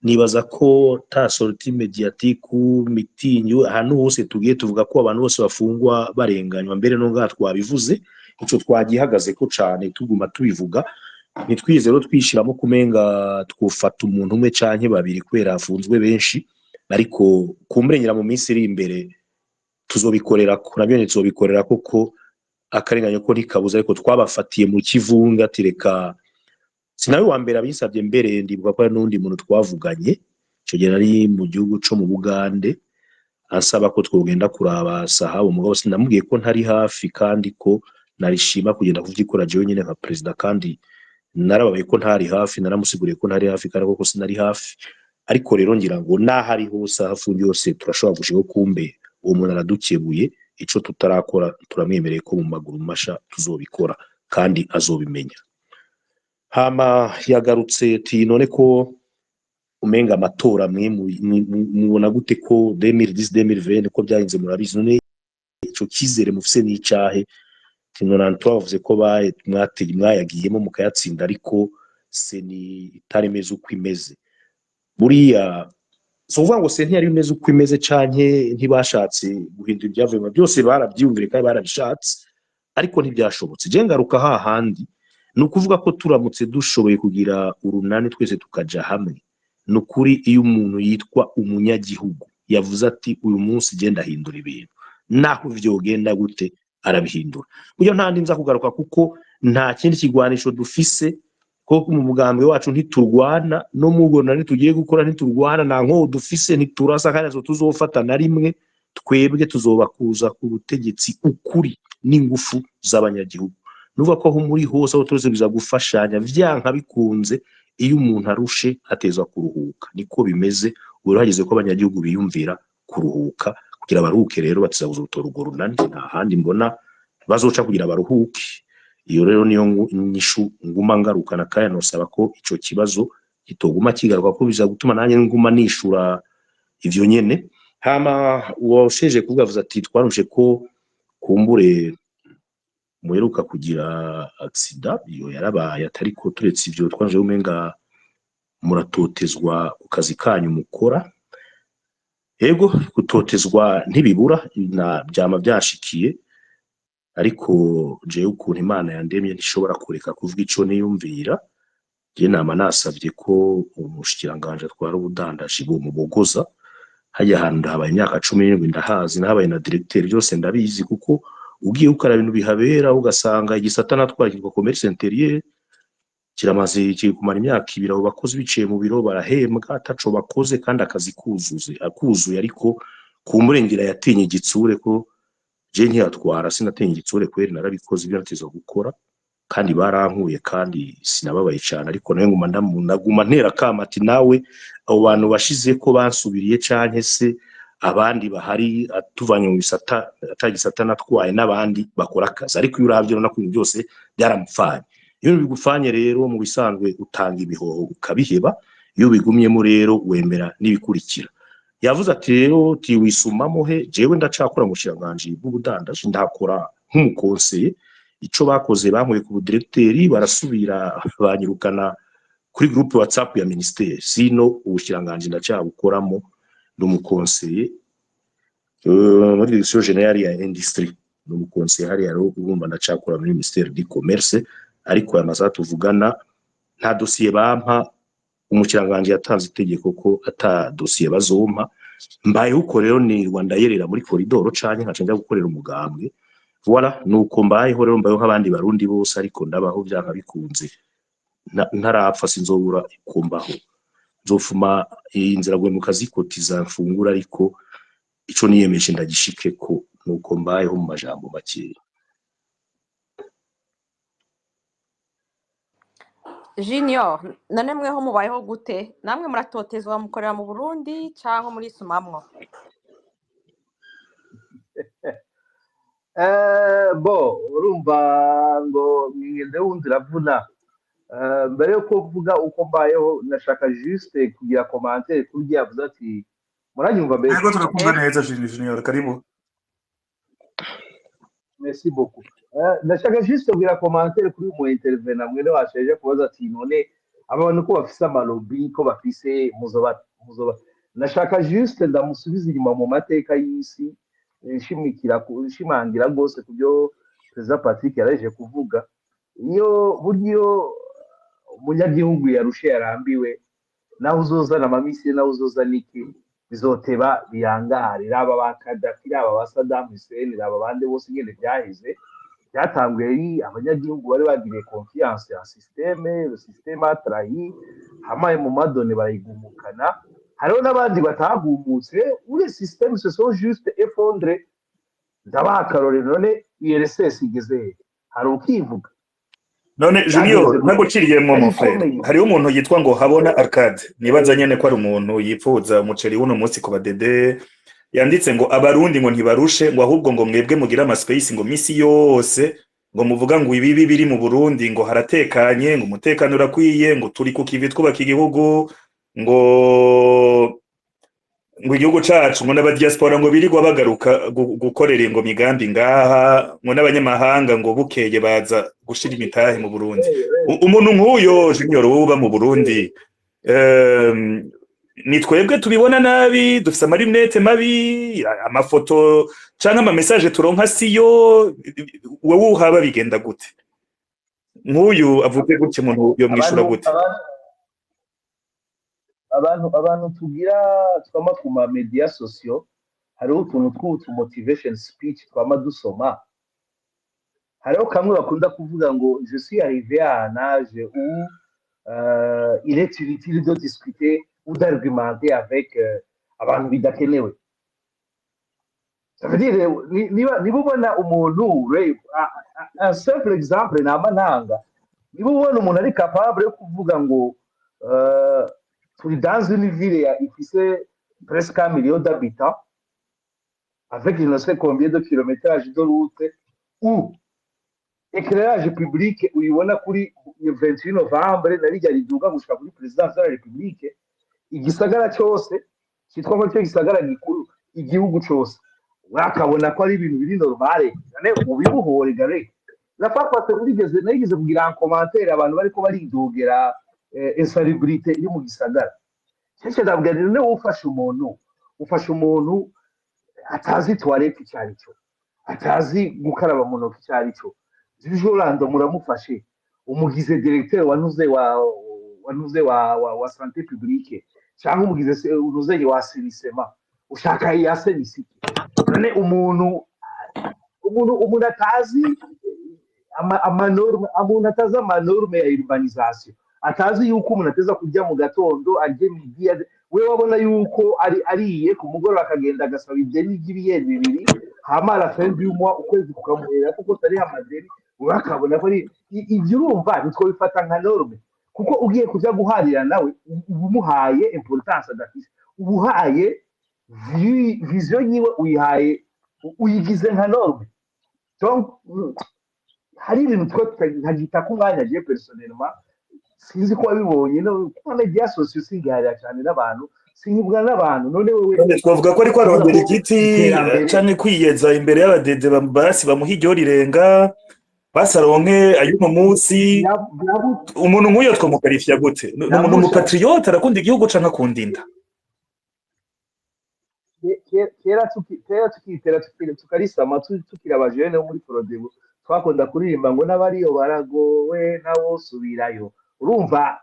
nibaza ko ta sortie médiatique meeting ahantu hose tugiye tuvuga ko abantu bose bafungwa barenganywa. Mbere no ngaha twabivuze, ico twagihagaze ko cane, tuguma tubivuga, ntitwize rero twishiramo kumenga twufata umuntu umwe canke babiri kubera hafunzwe benshi. Ariko kumbure ngira mu minsi iri imbere tuzobikorera ko nabyo, tuzobikorera koko, akarenganyo ko ntikabuze, ariko twabafatiye mu kivunga. Tireka sinawe wa mbere abinsabye, mbere ndibuka ko hari n'undi muntu twavuganye ico gihe nari mu gihugu co mu Bugande, ansaba ko twogenda kuraba Sahabu, mugabo sinamubwiye ko ntari hafi kandi ko narishima kugenda kuvyikora jewe nyene nka president, kandi narababaye ko ntari hafi, naramusiguriye ko ntari hafi kandi koko sinari hafi. Ariko rero ngira ngo naho ari hose ahafungiye hose turashobora gushika, kumbe uwo muntu aradukebuye, ico tutarakora turamwemereye ko mu maguru masha tuzobikora kandi azobimenya. Hama yagarutse ati none ko umenga amatora mwe mubona gute ko 2010 2020 ko byagenze murabizi, none ico kizere mufise n'icahe? Ati 93 bavuze ko mwayagiyemo mukayatsinda, ariko CENI itari imeze uko imeze. Buriya si ukuvuga ngo CENI yari imeze uko imeze canke ntibashatse guhindura ibyavuye, byose barabyiyumvire kandi barabishatse, ariko ntibyashobotse. Je ngaruka hahandi, ni ukuvuga ko turamutse dushoboye kugira urunani twese tukaja hamwe, ni ukuri iyo umuntu yitwa umunyagihugu yavuze ati uyu munsi genda ahindura ibintu, naho vyogenda gute arabihindura. Burya nta ndi nza kugaruka kuko nta kindi kigwanisho dufise, ko mu mugambwe wacu ntiturwana, no mu runani tugiye gukora ntiturwana, nta nkoho dufise, ntiturasa, kandi ntazo tuzofata na rimwe. Twebwe tuzobakuza ku butegetsi ukuri n'ingufu z'abanyagihugu. Nuvuga ko aho muri hose aho tuzi biza gufashanya, vyanka bikunze iyo umuntu arushe atezwa kuruhuka, niko bimeze. Ubu rero hageze ko abanyagihugu biyumvira kuruhuka kugira baruhuke, rero batizabuza gutora urwo runani, nta handi mbona bazoca kugira baruhuke. Iyo rero niyo nyishu nguma ngarukana, kandi nosaba ko ico kibazo kitoguma kigaruka ko biza gutuma nanjye nguma nishura ivyo nyene. Hama uwasheje kuvuga avuze ati twarumvise ko kumbure Muheruka kugira accident, iyo yarabaye, atariko turetse ivyo twaje umenga muratotezwa ku kazi kanyu mukora. Ego, gutotezwa ntibibura, na byama byashikiye, ariko jewe ukuntu Imana yandemye ntishobora kureka kuvuga ico niyumvira. Je nama nasavye ko umushikiranganje atwara ubudandaji bomubogoza. Hajya ahantu ndahabaye imyaka 17, ndahazi, nahabaye na directeur, byose ndabizi, kuko ugiye ukara ibintu bihabera ugasanga igisata natwara kitwa commerce intérieur kiramaze, kiri kumara imyaka 2, abo bakozi biciye mu biro barahembwa ataco bakoze kandi akazi kuzuze akuzuye. Ariko kumurengera yatinye igitsure, ko je ntiyatwara sinatinye igitsure kweri, narabikoze ibyo natezwa gukora kandi barankuye kandi sinababaye cyane. Ariko nawe nguma naguma ntera kama ati nawe abo bantu bashize ko bansubiriye canke se abandi bahari tuvanye mu bisata atagisata natwaye n'abandi bakora akazi. Ariko iyo uravye urabona ko ibintu byose byaramupfanye. Iyo bigufanye rero, mu bisanzwe utanga ibihoho ukabiheba. Iyo bigumyemo rero wemera n'ibikurikira. Yavuze ati rero tiwisumamo he? Jewe ndacakora mu bushikiranganji bw'ubudandaji, ndakora nk'umu conseiller. Ico bakoze, bankuye ku budirecteur, barasubira banyirukana kuri groupe WhatsApp ya ministère. Sino ubushikiranganji ndacyabukoramo, ndi umu conseiller muri direction générale ya industrie, ni umu conseiller hariya. Rero urumva ndacakora muri ministère du commerce, ariko aya masaha tuvugana nta dosiye bampa. Umukiranganji yatanze itegeko ko ata dosiye bazompa. Mbayeho uko rero, nirwa ndayerera muri koridoro canke nkaca njya gukorera umugambwe. Voilà, nuko mbayeho rero. Mbayeho nk'abandi Barundi bose, ariko ndabaho vyanka bikunze. Ntarapfa sinzobura kumbaho, nzofuma inzira gwemuka zikotiza mfungura, ariko ico niyemeje ndagishikeko. Nuko mbayeho mu majambo makeya. Junior, none mweho mubayeho gute? Namwe muratotezwa mukorera mu Burundi cyangwa muri sumamwo? Bo urumva ngo mwingende wundi iravuna. Mbere yo kuvuga uko mbayeho, nashaka juste kugira commentaire kuri rya yavuze ati muranyumva mbere? Yego, turakumva Ego. neza Junior, karibu. Merci beaucoup. Nashaka juste kugira commentaire kuri umu intervenant mwene wacu yaje kubaza ati none abantu ko bafise amalobi, ko bafise muzoba muzoba. Nashaka juste ndamusubiza inyuma mu mateka y'isi, nshimikira nshimangira rwose ku byo Perezida Patrick yaraje kuvuga. Iyo burya iyo umunyagihugu yarushe, yarambiwe, nawe uzozana amamisi, nawe uzozana iki, bizoteba biyangare. Raba ba Gaddafi, raba ba Saddam Hussein, raba abandi bose nyene byaheze, byatanguye ari abanyagihugu bari bagiriye confiance ya système, le système a trahi, hamaye mu madone barayigumukana. Hariho n'abandi batagumutse, ure système se sont juste effondrés. Ndabaha akarorero, none URSS igeze he? Hari ukivuga None Junior, byagenze gute? ntaguciriyemwo Yari mon frère, ikomeye. hariho umuntu yitwa ngo Habona Arcade, nibaza nyene ko ari umuntu yipfuza umuceri w'uno munsi ku badede, yanditse ngo Abarundi ngo ntibarushe, ngo ahubwo ngo mwebwe mugira ama space ngo misi yose ngo muvuga ngo ibibi biri mu Burundi, ngo haratekanye, ngo umutekano urakwiye, ngo turi ku kivi twubaka igihugu, ngo igihugu cacu, ngo n'abadiaspora ngo birirwa bagaruka gukorera ngo migambi ngaha, ngo n'abanyamahanga ngo bukeye baza gushira imitahe mu Burundi. Umuntu nk'uyo Junior, wowe uba mu Burundi, ni twebwe tubibona nabi, dufise amarinete mabi, amafoto canke ama message turonka siyo? Wewe uhaba bigenda gute? Nk'uyu avuze gutya, umuntu yomwishura Abantu gute? Abantu tugira twama ku ma media sociaux, hariho utuntu tw'utu motivation speech twama dusoma. Hariho kamwe bakunda kuvuga ngo je suis arrivé à un âge où il est inutile de discuter ou d'argumenter avec abantu bidakenewe. Ça veut dire niba ubona umuntu, un simple exemple nama ntanga, niba ubona umuntu ari capable yo kuvuga ngo turi dans une ville ya ifise presque 1 million d'habitants avec je ne sais combien de kilométrage de route, où éclairage public uyibona kuri 28 novembre na rijya riduga gushika kuri présidence de la République, igisagara cyose cyitwa ko cyo gisagara gikuru igihugu cyose, wakabona ko ari ibintu biri normale, none ubibuhore gare. La fois passée narigeze kugira un commentaire, abantu bariko baridogera insalubrité iri mu gisagara. Cece ndabwira nti: "None wowe ufashe umuntu atazi toilette icyo ari cyo, atazi gukaraba mu ntoki icyo ari cyo, du jour au lendemain muramufashe umugize directeur wa ntuze wa ntuze wa santé publique, cyangwa umugize ntuze wa assainissement, ushaka ya assainisse iki?" None umuntu atazi ama normes, umuntu atazi ama normes ya urbanisation, atazi yuko umuntu ateza kurya mu gatondo, arye midi, we wabona yuko ari ariye ku mugoroba, akagenda agasaba ideni ry'ibiyeri bibiri, hama à la fin du mois ukwezi kukamuhera kuko atariho amadeni, we akabona ko ari ibyo. Urumva ntitwabifata nka norme, kuko ugiye kuja guharira nawe uba umuhaye importance adafise, uba uhaye vision yiwe, uyihaye, uyigize nka norme. Donc hari ibintu twe nkagita ko umwanya. Je personnellement sinzi ko wabibonye, no kuko médias sociaux singiharira cyane n'abantu, sinkibwa n'abantu. None wewe None twavuga ko ariko uvuga arondera ko igiti iterambere canke kwiyeza imbere y'abadede, basi bamuha iryo rirenga, basi aronke ay'uno munsi. Umuntu nk'uyo twamukarifya gute? Ni umuntu Yamusha umupatriote, arakunda igihugu canke akunda inda? Kera tukitera tukarisama, tukiri abajene bo muri Frodebu, twakunda kuririmba ngo n'abariyo baragowe nabo subirayo. Urumva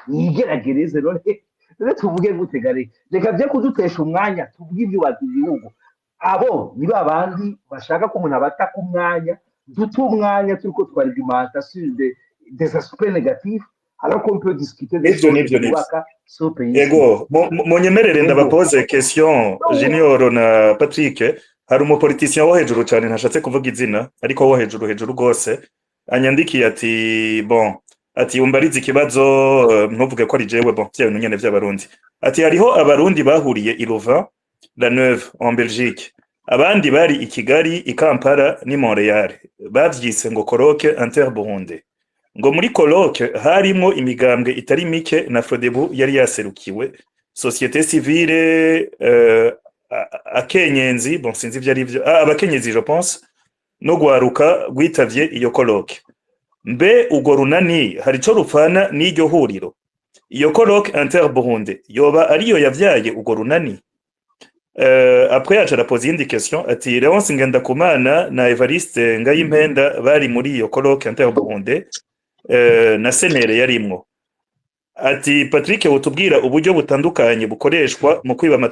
nigeragereze. None tuvuge gute gare? Reka bye kudutesha umwanya, tuvuge ibyubaka igihugu. Abo ni ba bandi bashaka ko umuntu abata ku mwanya, dute umwanya turiko twargumenta sur des aspects négatifs alors qu'on peut discuter des Nivyo, choses nivyo. zubaka ce pays. Ego, munyemerere ndabapoze question, Junior na Patrick. Hari umupoliticien wo hejuru cyane, ntashatse kuvuga izina, ariko wo hejuru hejuru rwose, anyandikiye ati: "Bon," ati, "umbarize ikibazo, ntuvuge ko ari jewe." Bon, vya bintu nyene vy'Abarundi. Ati: "Hariho Abarundi bahuriye i Louvain la Neuve en Belgique, abandi bari i Kigali, i Kampala n'i Montreal, bavyise ngo colloque inter-burundais. Ngo muri colloque harimwo imigambwe itari mike, na Frodebu yari yaserukiwe, société civile, akenyenzi." Bon, sinzi ivyo ari vyo. Abakenyezi, je pense, no gwaruka rwitavye iyo colloque. "Mbe urwo runani hari ico rupfana n'iryo huriro? Iyo colloque inter-burundais yoba ariyo yavyaye urwo runani?" Après yaca arapoza iyindi question, ati: "Léonce Ngendakumana na Evariste Ngayimpenda bari muri iyo colloque inter-burundais, na senere yarimwo." Ati: "Patrick, wotubwira uburyo butandukanye bukoreshwa mu kwiba amatungo?"